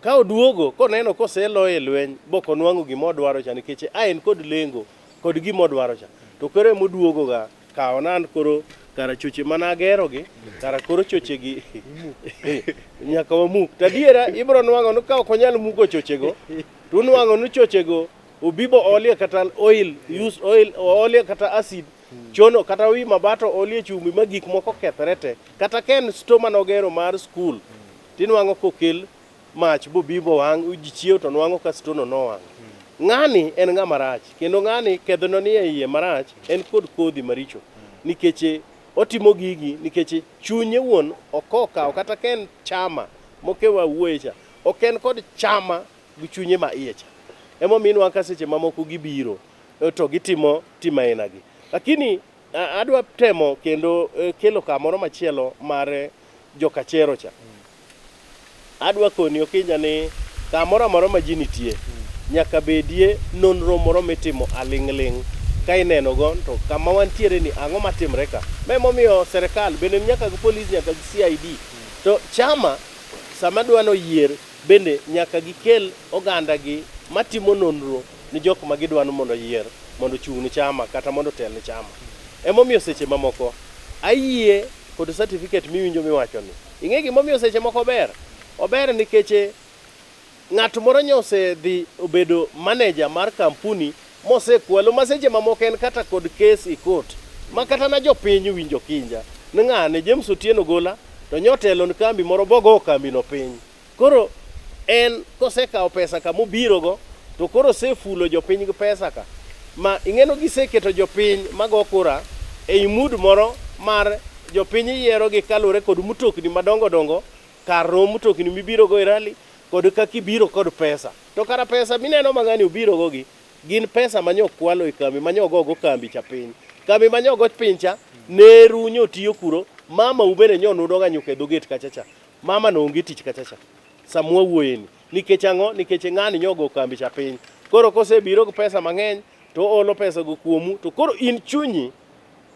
ka oduogo koneno koseloye e lweny bok onwang'o gima odwaro cha nikech a en kod lengo kod gima odwaro cha to koro ema oduogo ga kawo an koro kara choche mana agero gi kara koro choche gi nyaka wamuk to adiera ibiro nwang'o ni ka ok onyal muko chochego to unwang'o ni chochego obibo olie kata oil use oil olie kata acid chono kata wi mabato olie chumbi ma gik moko kethre te kata ka en sto manogero mar skul tinwang'o kokel mach bobi bowang' ji chiew to nwang'o ka stono nowang'. Ng'ani en ng'ama rach kendo ng'ani kedhono ni e iye marach en kod kodhi maricho nikech otimo gigi nikech chunye wuon ok okawo kata ka en chama mokewa wuoye cha ok en kod chama gi chunye ma iye cha. Emomiyo inwang'o ka seche mamoko gibiro to gitimo tim aina gi. Lakini adwa temo kendo kelo kamoro machielo mar jokachero cha. Adwa koni Okinja ni kamoro amora ma ji nitie nyaka bedie nonro moro mitimo aling'ling' ka ineno go to kama wantiere ni ang'o matimre ka. Ma emomiyo serikal bende nyaka gi polis nyaka gi CID to chama sama dwa noyier bende nyaka gikel oganda gi matimo nonro ni jok ma gidwa ni mondo oyier mondo ochung' ni chama kata mondo otel ni chama. Emomiyo seche mamoko ayie kod certificate miwinjo miwacho ni. Ing'e gimomiyo seche moko ber? Ober nikech ng'at moro nyo osedhi obedo manager mar kampuni mosekwalo ma seche mamoko en kata kod kes e court ma kata na jopiny winjo kinja ni ng'ane James Otieno Gola to nyotelo ni kambi moro bogo kambi no piny. Koro en kosekawo pesa ka mobirogo to koro osefulo jopiny gi pesa ka ma ing'eno giseketo jopiny mago kura ei mood moro mar jopiny yiero gi kaluwore kod mtokni madongo dongo kar romb mtokni mibirogo e rally kod kaka ibiro kod pesa. To kara pesa mineno ma ng'ani obirogo gi gin pesa ma nyokwalo e kambi ma nyogogo kambi cha piny. Kambi ma nyogo piny cha neru nyotiyo kuro, mama u bende nyonudoga nyuka e dho gate kacha cha. Mama no onge tich kacha cha sama wawuoyeni. Nikech ang'o? Nikech ng'ani nyogo kambi cha piny. Koro kosebiro gi pesa mang'eny to oolo pesa go kuomu to koro in chunyi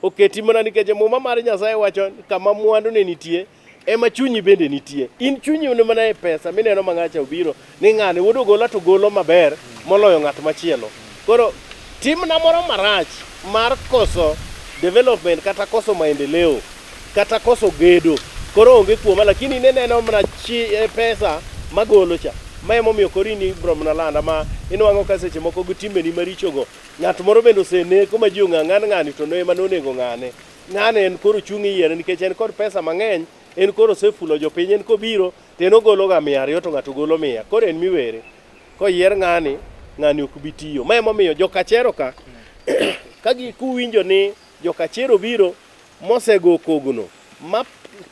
oketi mana nikech muma mar Nyasaye wacho ni kama mwandu ne nitie ema chunyi bende nitie. In chunyi ni mana e pesa mineno ma ng'acha obiro ni ng'ani wuod ogola to golo maber moloyo ng'at machielo. Koro timna moro marach mar koso development kata koso maendeleo kata koso gedo koro onge kuoma lakini in ineno mana chi e pesa magolo cha ma emomiyo koro in ibro mana landa ma inwang'o ka seche moko gi timbeni marichogo ng'at moro bende oseneko ma ji ong'e ng'an ng'ani to ema nonego ng'ane ng'ane en koro chung' iyiere nikech en kod pesa mang'eny en koro osefulo jopiny en kobiro to en ogolo ga 200 to ng'ato golo 100 koro en miwere koyier ng'ani ng'ani ok bi tiyo ma emomiyo jokachero ka ka kuwinjo ni jokachero biro mosego kogno ma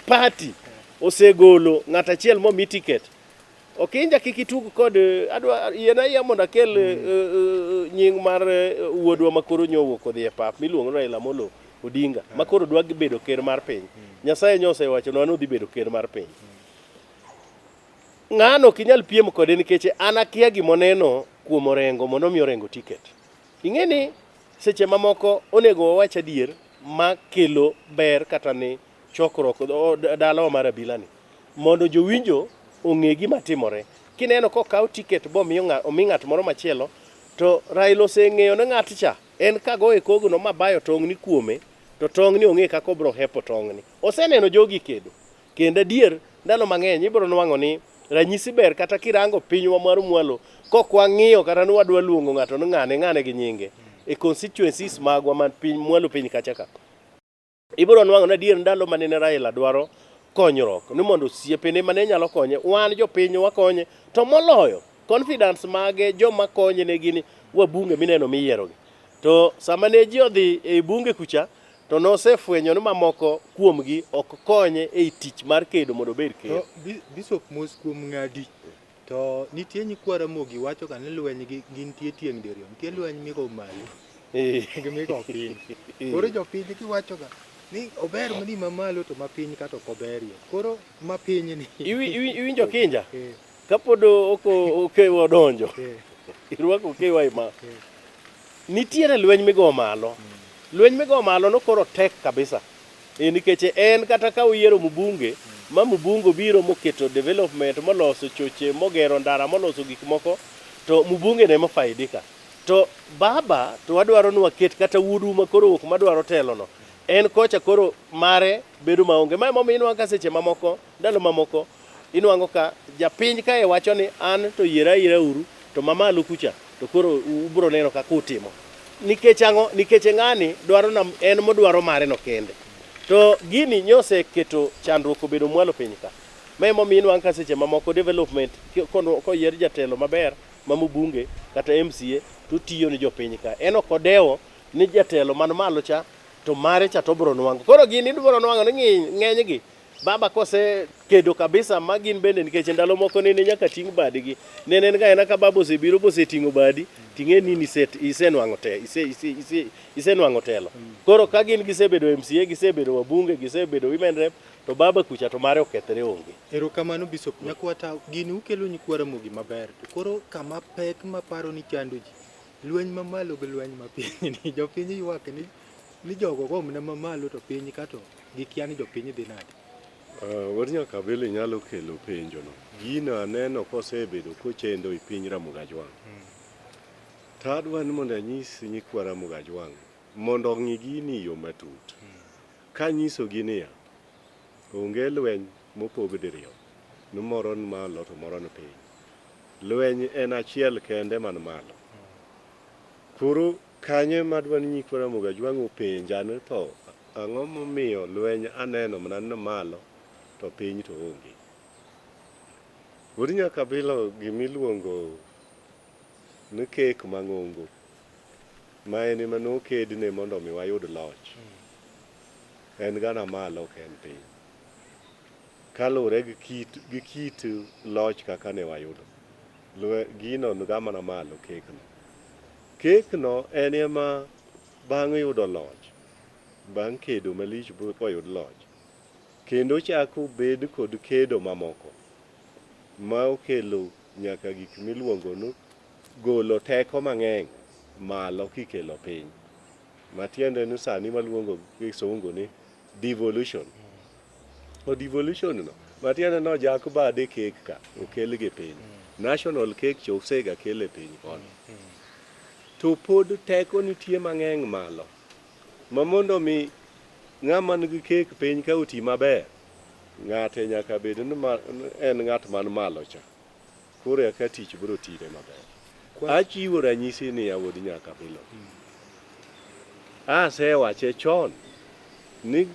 party osegolo ng'at achiel momi ticket Okinja kik itug kod adwa yiena ayia mondo akel nying mar wuodwa ma koro nyowuok odhi e pap miluongo ni Raila Amolo Odinga ma koro dwa bedo ker mar piny. Nyasaye nyo osewachonwa ni odhi bedo ker mar piny. Ng'ano ok inyal piem kode nikech an akia gimoneno kuom Orengo mondo omi Orengo ticket. Ing'e ni seche mamoko onego wawach adier ma kelo ber kata ni chokruok dalawa mar abila ni mondo jowinjo ong'e gima timore. Kineno kokaw ticket bomiyo omi ng'at moro machielo to Raila oseng'eyo ni ng'at cha en kagoye kogno mabayo tong'ni kuome to tong'ni ong'e kaka obro hepo tong'ni. Oseneno jogi kedo kendo adier ndalo mang'eny ibro nwang'o ni ranyisi ber kata kirango pinywa mar mwalo kok wang'iyo kata ni wadwa luongo ng'ato ni ng'ane ng'ane gi nyinge e constituencies magwa man piny mwalo piny kacha ka ibiro nwang'o ni adier ndalo mane Raila dwaro konyruok ni mondo osiepene mane nyalo konye wan jopiny wakonye to moloyo confidence mage joma konye ne gin wabunge mineno miyierogi to sama ne ji odhi e bunge kucha to nosefwenyo ni mamoko kuomgi ok konye ei tich mar kedo mondo obed ker. To Bishop mos kuom ng'adi to nitie nyikwa Ramogi wacho ga ni lweny gi gintie tieng' diriyo nitie lweny migo malo gi migo piny. Koro jopiny giwacho ga ni ober ni mamalo to mapiny kata ok oberie. Koro mapiny ni Iwinjo kinja? Kapod ok okewa odonjo, irwako okewa e ma. Nitiere lweny migo malo. Lweny migo malo no koro tek kabisa. E, nikech en kata ka uyiero mbunge ma mbunge obiro moketo development moloso choche mogero ndara moloso gik moko to mbunge ne mofaidika. To baba to wadwaro ni waket kata wuodu ma koro wuok madwaro telo no en kocha koro mare bedo maonge. Ma emomiyo inwang'o ka seche mamoko ndalo mamoko inwang'o ka japiny kae wacho ni an to yiera ayiera uru to mamalo kucha to koro ubro neno kaka utimo. Nikech ang'o? Nikech ng'ani dwaro na en modwaro mare no kende. To gini nyoseketo chandruok obedo mwalo piny ka. Ma emomiyo inwang'o ka seche mamoko development koyier jatelo maber ma mbunge kata MCA to tiyo ni jopiny ka. En ok odewo ni jatelo man malo cha to mare cha to obro nwang'o. Koro gini ibro nwang'o ni ng'enygi baba kose kedo kabisa ma gin bende nikech ndalo moko nene nyaka ting' badgi. Nene en ga ena ka baba osebiro boseting'o badi ting'e ni isenwang'o te ise ise ise isenwang'o telo. Koro ka gin gisebedo MCA, gisebedo wabunge, gisebedo women rep to baba kucha to mare okethre onge. Erokamano Bishop Nyakwata, gini ukelo nyikwa Ramogi maber to koro kama pek maparo ni chando ji lweny mamalo gi lweny mapiny ni jopiny ywak ni ni jogo go mana mamalo to piny ka to gikia ni jopiny dhi nade. Wuod Nyakabili nyalo kelo penjo no. Gino aneno kosebedo kochendo e piny Ramogi Ajwang'. To adwa ni mondo anyis nyikwa Ramogi Ajwang' mondo ong'i gini e yo matut. Kanyisogi niya, onge lweny mopog diriyo. Ni moro ni malo to moro ni piny. Lweny en achiel kende man malo. Koro kanyo ema adwa ni nyikwa Ramogi Ajwang' openja ni to ang'o momiyo lweny aneno mana ni malo to piny to onge. Wuod Nyakabilo gimiluongo ni kek mang'ongo ma en ema nokedne mondo mi wayud loch. En gana malo ok en piny. Kaluwore gi kit gi kit loch kaka ne wayudo. Lwe, gino niga mana malo kekno. Kekno en ema bang' yudo loch, bang' kedo malich boyud loch, kendo ochako obed kod kedo mamoko ma okelo nyaka gik miluongo ni golo teko mang'eny malo kikelo piny. Matiende ni sani waluongo gi kisungu ni devolution. To devolution no, matiende ni ojak bade kek ka okel gi piny. National cake cha osega kel e piny kono. To pod teko nitie mang'eny malo. Ma mondo mi ng'ama nigi kek piny ka oti maber, ng'ate nyaka bed ni en ng'at man malo cha. Koro eka tich biro tire maber. Achiwo ranyisi ni wuod Nyakabilo. Asewache chon ni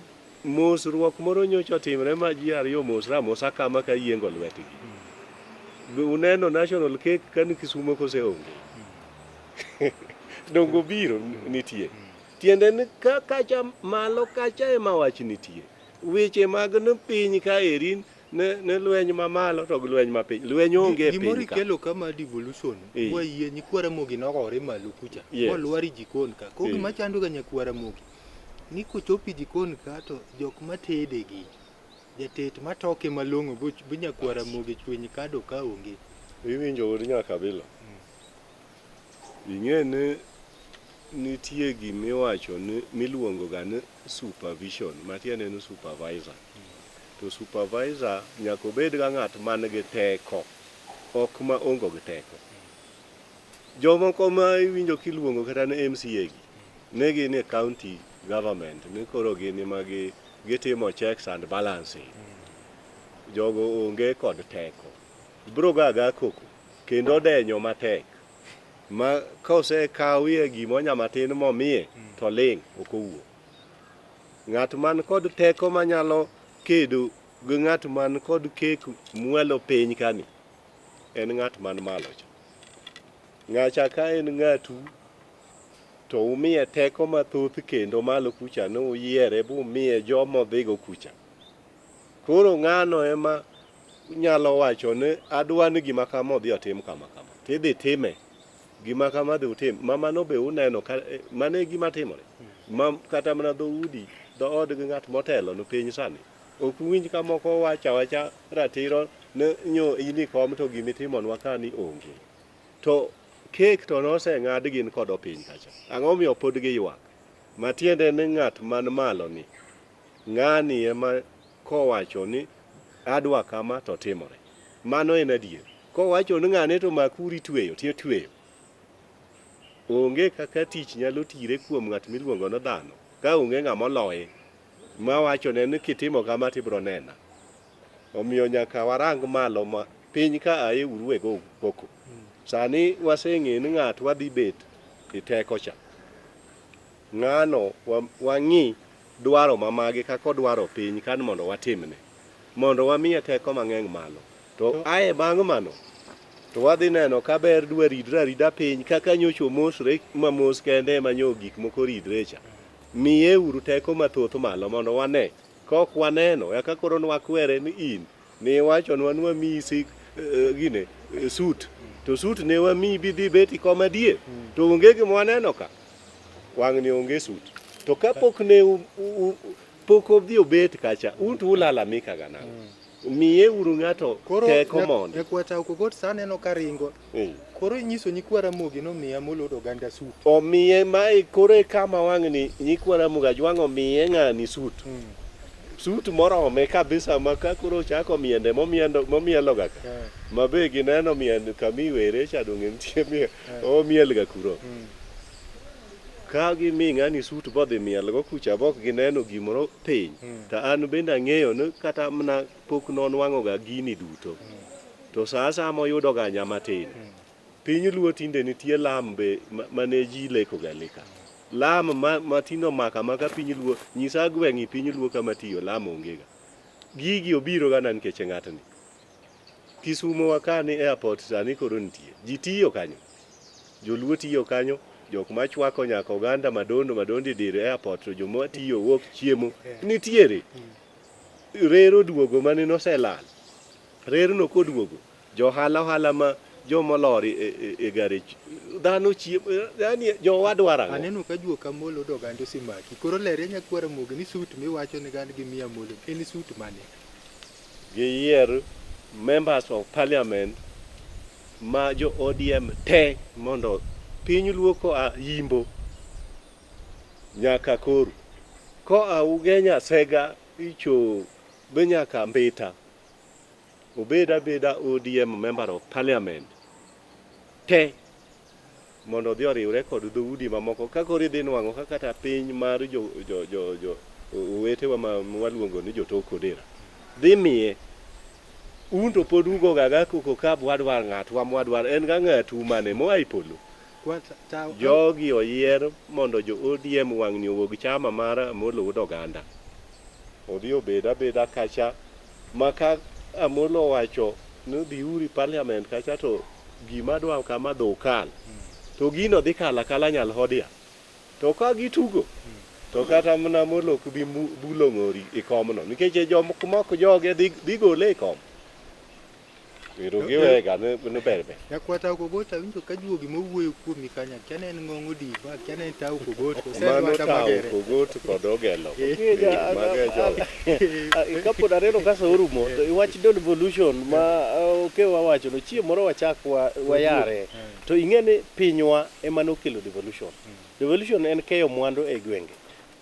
mosruok moro nyocha otimre ma ji ariyo omosre amosa kama ka yiengo lwetgi. Be uneno national cake ka ni Kisumo kose onge? Donge obiro nitie. Tiende ni ka kacha malo kacha ema wach nitie. Weche mag ni piny ka eri ne, ne lweny mamalo to gi lweny mapiny. Lweny onge e Gimoro piny ka. ikelo kama devolution, Eh. wayie nyikwa Ramogi nogore malo kucha, Yes. molwar e jikon ka. Koro Eh. gima chando ga nyakwa Ramogi, ni kochopo e jikon ka to jok matede gi, jatet matoke malong'o bo nyakwa Ramogi chwiny kado ka onge. Iwinjo wuod Nyakabilo? Ing'e ni nitie gimiwacho ni miluongo ga ni supervision, matiende ni supervisor. To supervisor nyaka obed ga ng'at man gi teko, ok ma onge gi teko. Jomoko ma iwinjo kiluongo kata ni MCA gi, ne gin e county government, ni koro gin ema gi gitimo checks and balancing. Jogo onge kod teko. Biro ga aga koko, kendo odenyo matek. Ma kosekawie gimonya matin momiye, to ling' ok owuo. Ng'at man kod teko manyalo kedo gi ng'at man kod kek mwalo piny kani, en ng'at man malo cha. Ng'acha ka en ng'atu, to umiye teko mathoth kendo malo kucha ne uyiere bumiye joma odhigo kucha. Koro ng'ano ema nyalo wacho ni adwa ni gima kama odhi otim kama kama. Tidhi time. Gima kama dhi utim. Ma mano be uneno ka mano e gima timore. Ma kata mana dhoudi, dhood gi ng'at motelo ne piny sani. Ok uwinj ka moko wacho awacha ratiro ni nyo in ikom to gimitimonwa ka ni onge. To kek to noseng'ad gin kod opiny kacha. Ang'o momiyo pod giywak? Matiende ni ng'at man malo ni, ng'ani ema kowacho ni adwa kama to timore. Mano en adier. Kowacho ni ng'ane to makuru itweyo, titweyo. Onge kaka tich nyalo tire kuom ng'at miluongo ni dhano ka onge ng'ama oloye mawachone ni kitimo kama tibiro nena. Omiyo nyaka warang malo ma piny ka aye uru e go koko. Sani waseng'e ni ng'at wadhi bet e teko cha. Ng'ano wang'i dwaro mamage kaka odwaro piny kan mondo watimne. Mondo wamiye teko mang'eny malo. To ae bang' mano, to wadhi neno ka ber dwa ridre arida piny kaka nyocha omosre ma mos kende ema nyo gik moko ridre cha. Miye uru teko mathoth malo mondo wane. Ka ok waneno, eka koro nwakwere ni in ne iwachonwa ni wamiyi sik gine suit. To suit ne wamiyi bidhi bet e kom adier. To onge gima waneno ka. Wang'ni onge suit. To kapok ne pok odhi obet kacha, un to ulalamika ga nang'o? Miye uru ng'ato teko mondo. Nyakwar Okogot sa aneno ka ringo. Koro inyiso nyikwa Ramogi nomiya moluod oganda suit. Omiye mae koro e kama wang'ni nyikwa Ramogi Ajwang' omiye ng'ani suit. Suit morome kabisa ma ka koro ochako miende momiendo momieloga ka. Ma be gineno mien kama iwere cha donge nitie miel omielga kuro. Ka gimi ng'ani sut bodhi mielgo kucha bok gineno gimoro piny, to an bende ang'eyo ni kata mana pok nonwang'o ga gini duto. To sa asaya moyudo ga nyamatin. Piny Luo tinde nitie lam be mane ji leko ga leka. Lam ma tinde omako amaka piny Luo, nyisa gweng' i piny Luo kama tiyo lam onge ga. Gigi obiro ga na nikech ng'atni. Kisumo wa ka ni airport sani koro nitie. Ji tiyo kanyo. Joluo tiyo kanyo, jok machwako nyaka oganda madondo madondo e dir airport to joma tiyo wuok chiemo nitiere. Rer oduogo mane noselal. Rerno koduogo, johala ohala ma jomolor e gari dhano chiemo yani jowa dwaro ang'o? Aneno ka juok Amolo od oganda osemaki. Koro lerie nyakwar Ramogi ni suit miwacho ni gan gi miyo Amolo en suit mane? Giyier members of parliament ma jo ODM te mondo piny Luo koa Yimbo nyaka Koru, koa Ugenya Sega Icho be nyaka Mbita, obed abeda ODM member of parliament te mondo odhi oriwre kod dhoudi mamoko ka koro idhi nwang'o ka kata piny mar jo owetewa ma waluongo ni jotok Odera dhi miye un to pod ugo gaga koko ka wadwar ng'atwa mwadwar en ga ng'atu mane moa e polo. Jogi oyier mondo jo ODM wang'ni owuog chama mar Amolo Wuod Oganda odhi obed abeda kacha ma ka Amolo owacho ni dhiuru e parliament kacha to gima dwa kama dho kal to gino dhi kalo akala Nyalhodia to ka gitugo to kata mana Amolo ok bi bulo ng'ori e komno nikech jomok mok joge dhi gole e kom. Ero giwega ni ber ber. Nyakwar Tao Kogot awinjo ka juogi mowuoyo kuomi kanyo akia ni en ng'ong odiba akia ni en Tao Kogot kose en Mano Lwanda Tao Magere. Kogot kod Ogelo. Ng'eja, Mago e jogo. Kapod aneno ka sa orumo, to wach devolution ma Okewa wacho no, chieng' moro wachak wayare. To ing'e ni pinywa ema nokelo devolution. Devolution en keyo mwandu e gwenge.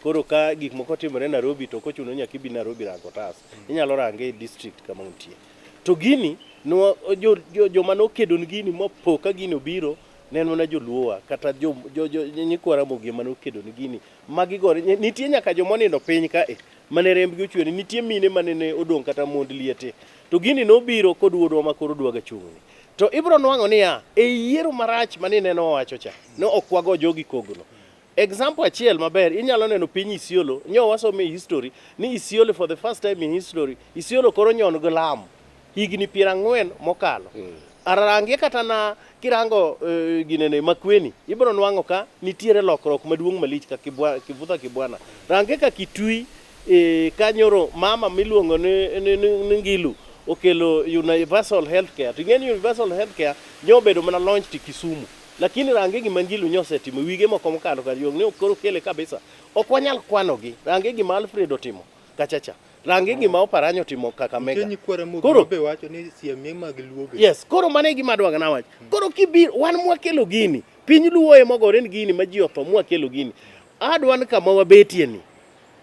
Koro ka gik moko timore Nairobi to ok ochuno ni nyaka ibi Nairobi rango otas. Inyalo range e district kama untie. To gini, no, joma nokedo ni gini mopo ka gini obiro, ne en mana joluowa kata nyikwa Ramogi ema nokedo ni gini. Magi gore, nitie nyaka joma onindo piny ka e, mane rembgi ochwer, nitie mine mane ne odong' kata mond liete. To gini nobiro kod wuodwa ma koro dwaga chung'ni. To ibro nwang'o niya, e yiero marach mane ineno wawacho cha, ne ok wago jogi kogno. Example achiel maber, inyalo neno piny Isiolo, nyo wasomo e history, ni Isiolo for the first time in history, Isiolo koro nyon gi lam, higni 40 mokalo. Ararangie kata na kirango ginene Makueni, ibro nwang'o ka nitiere lokruok maduong' malich ka Kivutha Kibwana. Range ka Kitui, kanyoro mama miluongo ni Ngilu okelo universal healthcare. To ing'e ni universal healthcare nyo obedo mana launch ti Kisumu. Lakini range gima Ngilu nyo osetimo wige moko mokalo kar yuog ni koro kele kabisa. Ok wanyal kwanogi. Range gima Alfred otimo kachacha. Range gima Oparanya otimo Kakamega. Nitie nyikwa Ramogi Koro be wacho ni siemie mag Luo be. Yes, koro mano e gima adwa nawach. Koro kibiro wan mwakelo gini, piny Luo ema ogore ni gini ma ji otho mwakelo gini. Adwa ni kama wabetie ni.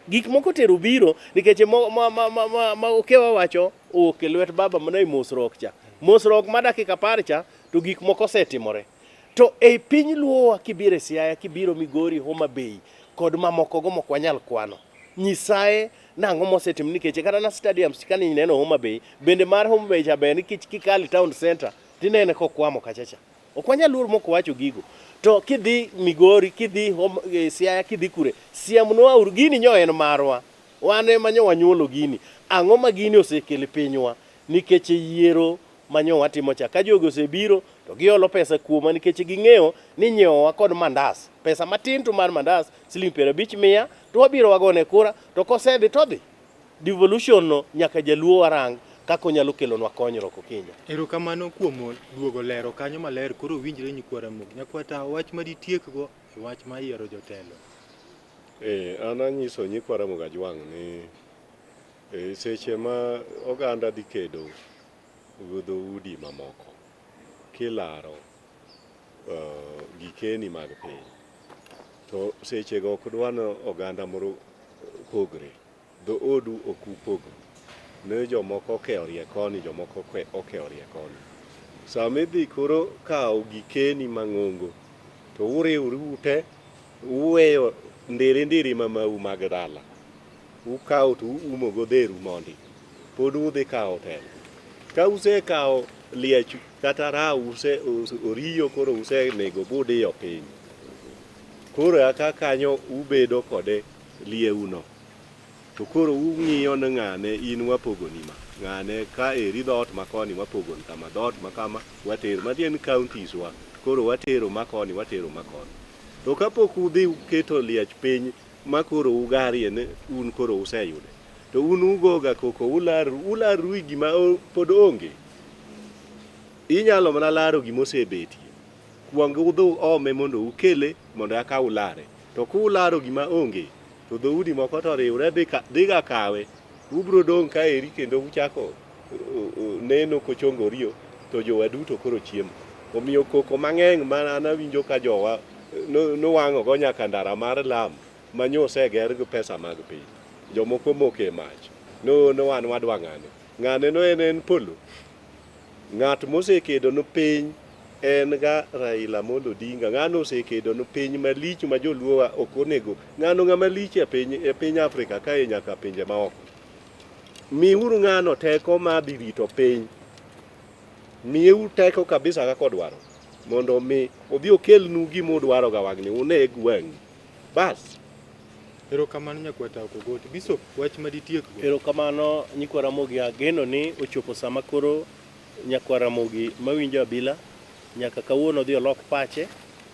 Gik moko tero biro nikech ma Okewa wacho owuok e lwet baba mana e mosruok cha. Mosruok ma dakika 10 cha to gik moko osetimore. To ei piny Luowa kibiro e Siaya, kibiro Migori, Homa Bay kod mamoko go mok wanyal kwano. Nyisaye nang'o mosetim nikech kata na stadiums kane ineno Homa Bay, bende mar Homa Bay cha ber nikech kikalo e town center tinene kokwamo kacha cha. Ok wanyal luor mok wacho gigo. To kidhi Migori, kidhi Siaya, kidhi kure, siemnwa uru gini nyo en marwa. Wan ema nyo wanyuolo gini. Ang'o ma gini osekelo e pinywa? Nikech yiero ma nyo watimo cha. Ka jogi osebiro to giolo pesa kuoma nikech ging'eyo ni nyiewowa kod mandas. Pesa matin to mar mandas siling 50 100 to wabiro wagone kura to kosedhi to odhi. Devolution no nyaka jaluo warang kaka onyalo kelonwa konyruok okinyo. Erokamano kuom duogo lero kanyo maler koro winjre nyikwa Ramogi. Nyakwa Tawo wach ma ditiekgo e wach mar yiero jotelo. An anyiso nyikwa Ramogi Ajwang' ni seche ma oganda dhi kedo gi dhoudi mamoko kilaro gikeni mag piny to sechego ok dwa ni oganda moro pogre. Dhoodu ok upogru. Ne jomoko okeorie koni, jomoko okeorie koni. Sama idhi koro kawo gikeni mang'ongo to uriwru ute Uweyo ndiri ndiri ma mau mag dala. Ukawo to uumo go dheru mondi. Pod udhi kawo telo. Ka usekawo liech kata raw use oriyo koro usenego budiyo piny. Koro aka kanyo ubedo kode lieuno. To koro ung'iyo ni ng'ane in wapogoni ma, ng'ane ka eri dhoot ma koni wapogoni kama, dhoot ma kama watero. Matiende ni counties wa koro watero ma koni watero ma koni. To kapok udhi uketo liech piny ma koro ugarie ni un koro useyude, to un ugoga koko ularru, ularru e gima pod onge. Inyalo mana laro gima osebetie. Kuong udhi ome mondo ukele mondo eka ulare. To kularo gima onge, to dhoudi moko to riwre dhiga kawe. Ubro dong' kaeri kendo uchako neno kochongo riyo to jowa duto koro chiemo. Omiyo koko mang'eny ma an awinjo ka jowa nowang'o go nyaka ndara mar lam ma nyo oseger gi pesa mag piny. Jomoko moke mach. No, no wan wadwa ng'ane. Ng'ane no en en polo. Ng'at mosekedo ne piny en ga Raila Amolo Odinga. Ng'ano osekedo ne piny malich ma joluowa ok onego. Ng'ano ng'ama lich e piny e piny Afrika kae nyaka pinje maoko. Miuru ng'ano teko mar dhi rito piny. Miyeuru teko kabisa kaka odwaro mondo mi odhi okelnu gima udwaro ga wang'ni une gi wang'u. Bas. Erokamano nyakwar Tao Kogot. Bishop, wach ma ditiekgo? Erokamano nyikwa Ramogi, ageno ni ochopo sama koro nyakwar Ramogi mawinjo abila nyaka kawuono odhi olok pache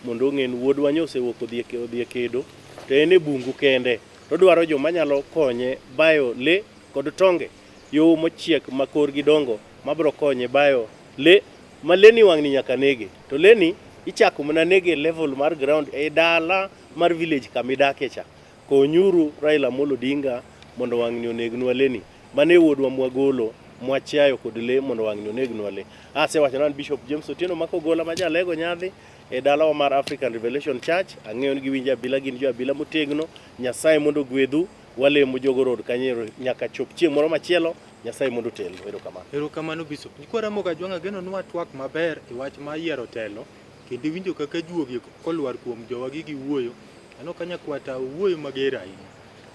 mondo ong'e ni wuodwa nyo osewuok odhi e odhi e kedo to en e bungu kende to odwaro joma nyalo konye bayo le kod tonge yo mochiek ma korgi dongo mabro konye bayo le ma leni wang'ni nyaka nege to leni ichako mana nege e level mar ground e dala mar village kama idake cha Konyuru Raila Amolo Odinga mondo wang'ni onegnwa le ni. Mano e wuodwa mwagolo, mwachiayo kod le mondo wang'ni onegnwa le. Asewacho an Bishop James Otieno Makogola ma jalego nyadhi e dalawa mar African Revelation Church. Ang'eyo ni giwinjo abila, gin jo abila motegno. Nyasaye mondo ogwedhu. Walemo Jogo Road kanyo nyaka chop chieng' moro machielo. Nyasaye mondo otelnu. Erokamano. Erokamano Bishop. Nyikwa Ramogi Ajwang' ageno ni watwak maber e wach mar yiero telo kendo iwinjo kaka juogi kolwar kuom jowagi giwuoyo. Aneno ka nyakwata owuoyo mager ahinya.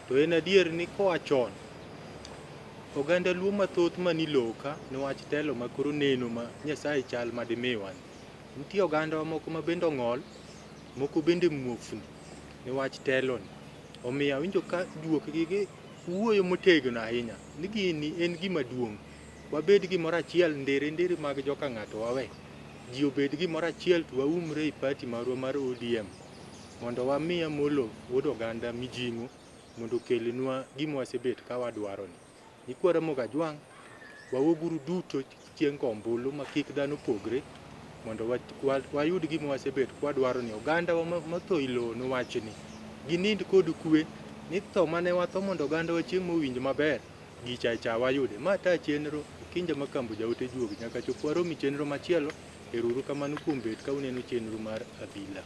To en adier ni koa chon, oganda Luo mathoth mani lowo ka niwach telo ma koro neno ma Nyasaye chal ma dimiwa ni. Nitie ogandawa moko ma bende ong'ol, moko bende muofni niwach telo ni. Omiyo awinjo ka juok gi gi wuoyo motegno ahinya ni gini en gima duong'. Wabed gimoro achiel ndiri ndiri mag joka ng'ato wawe. Ji obed gimoro achiel to waumre e party marwa mar ODM. Mondo wami Amolo wuod oganda mijing'o mondo okelnwa gima wasebet ka wadwaro ni. Nyikwa Ramogi Ajwang', wawuoguru duto chieng' go ombulu ma kik dhano pogre mondo wayud gima wasebet kwadwaro ni. Oganda wa motho e lowo nowachni ginind kod kwe ni tho mane watho mondo oganda wa chieng' mowinj maber gicha cha wayude. Ma ta chenro Okinja Makambo jaote juogi nyaka chop warom e chenro machielo. Ero uru kamano kuom bet ka uneno chenro mar abila.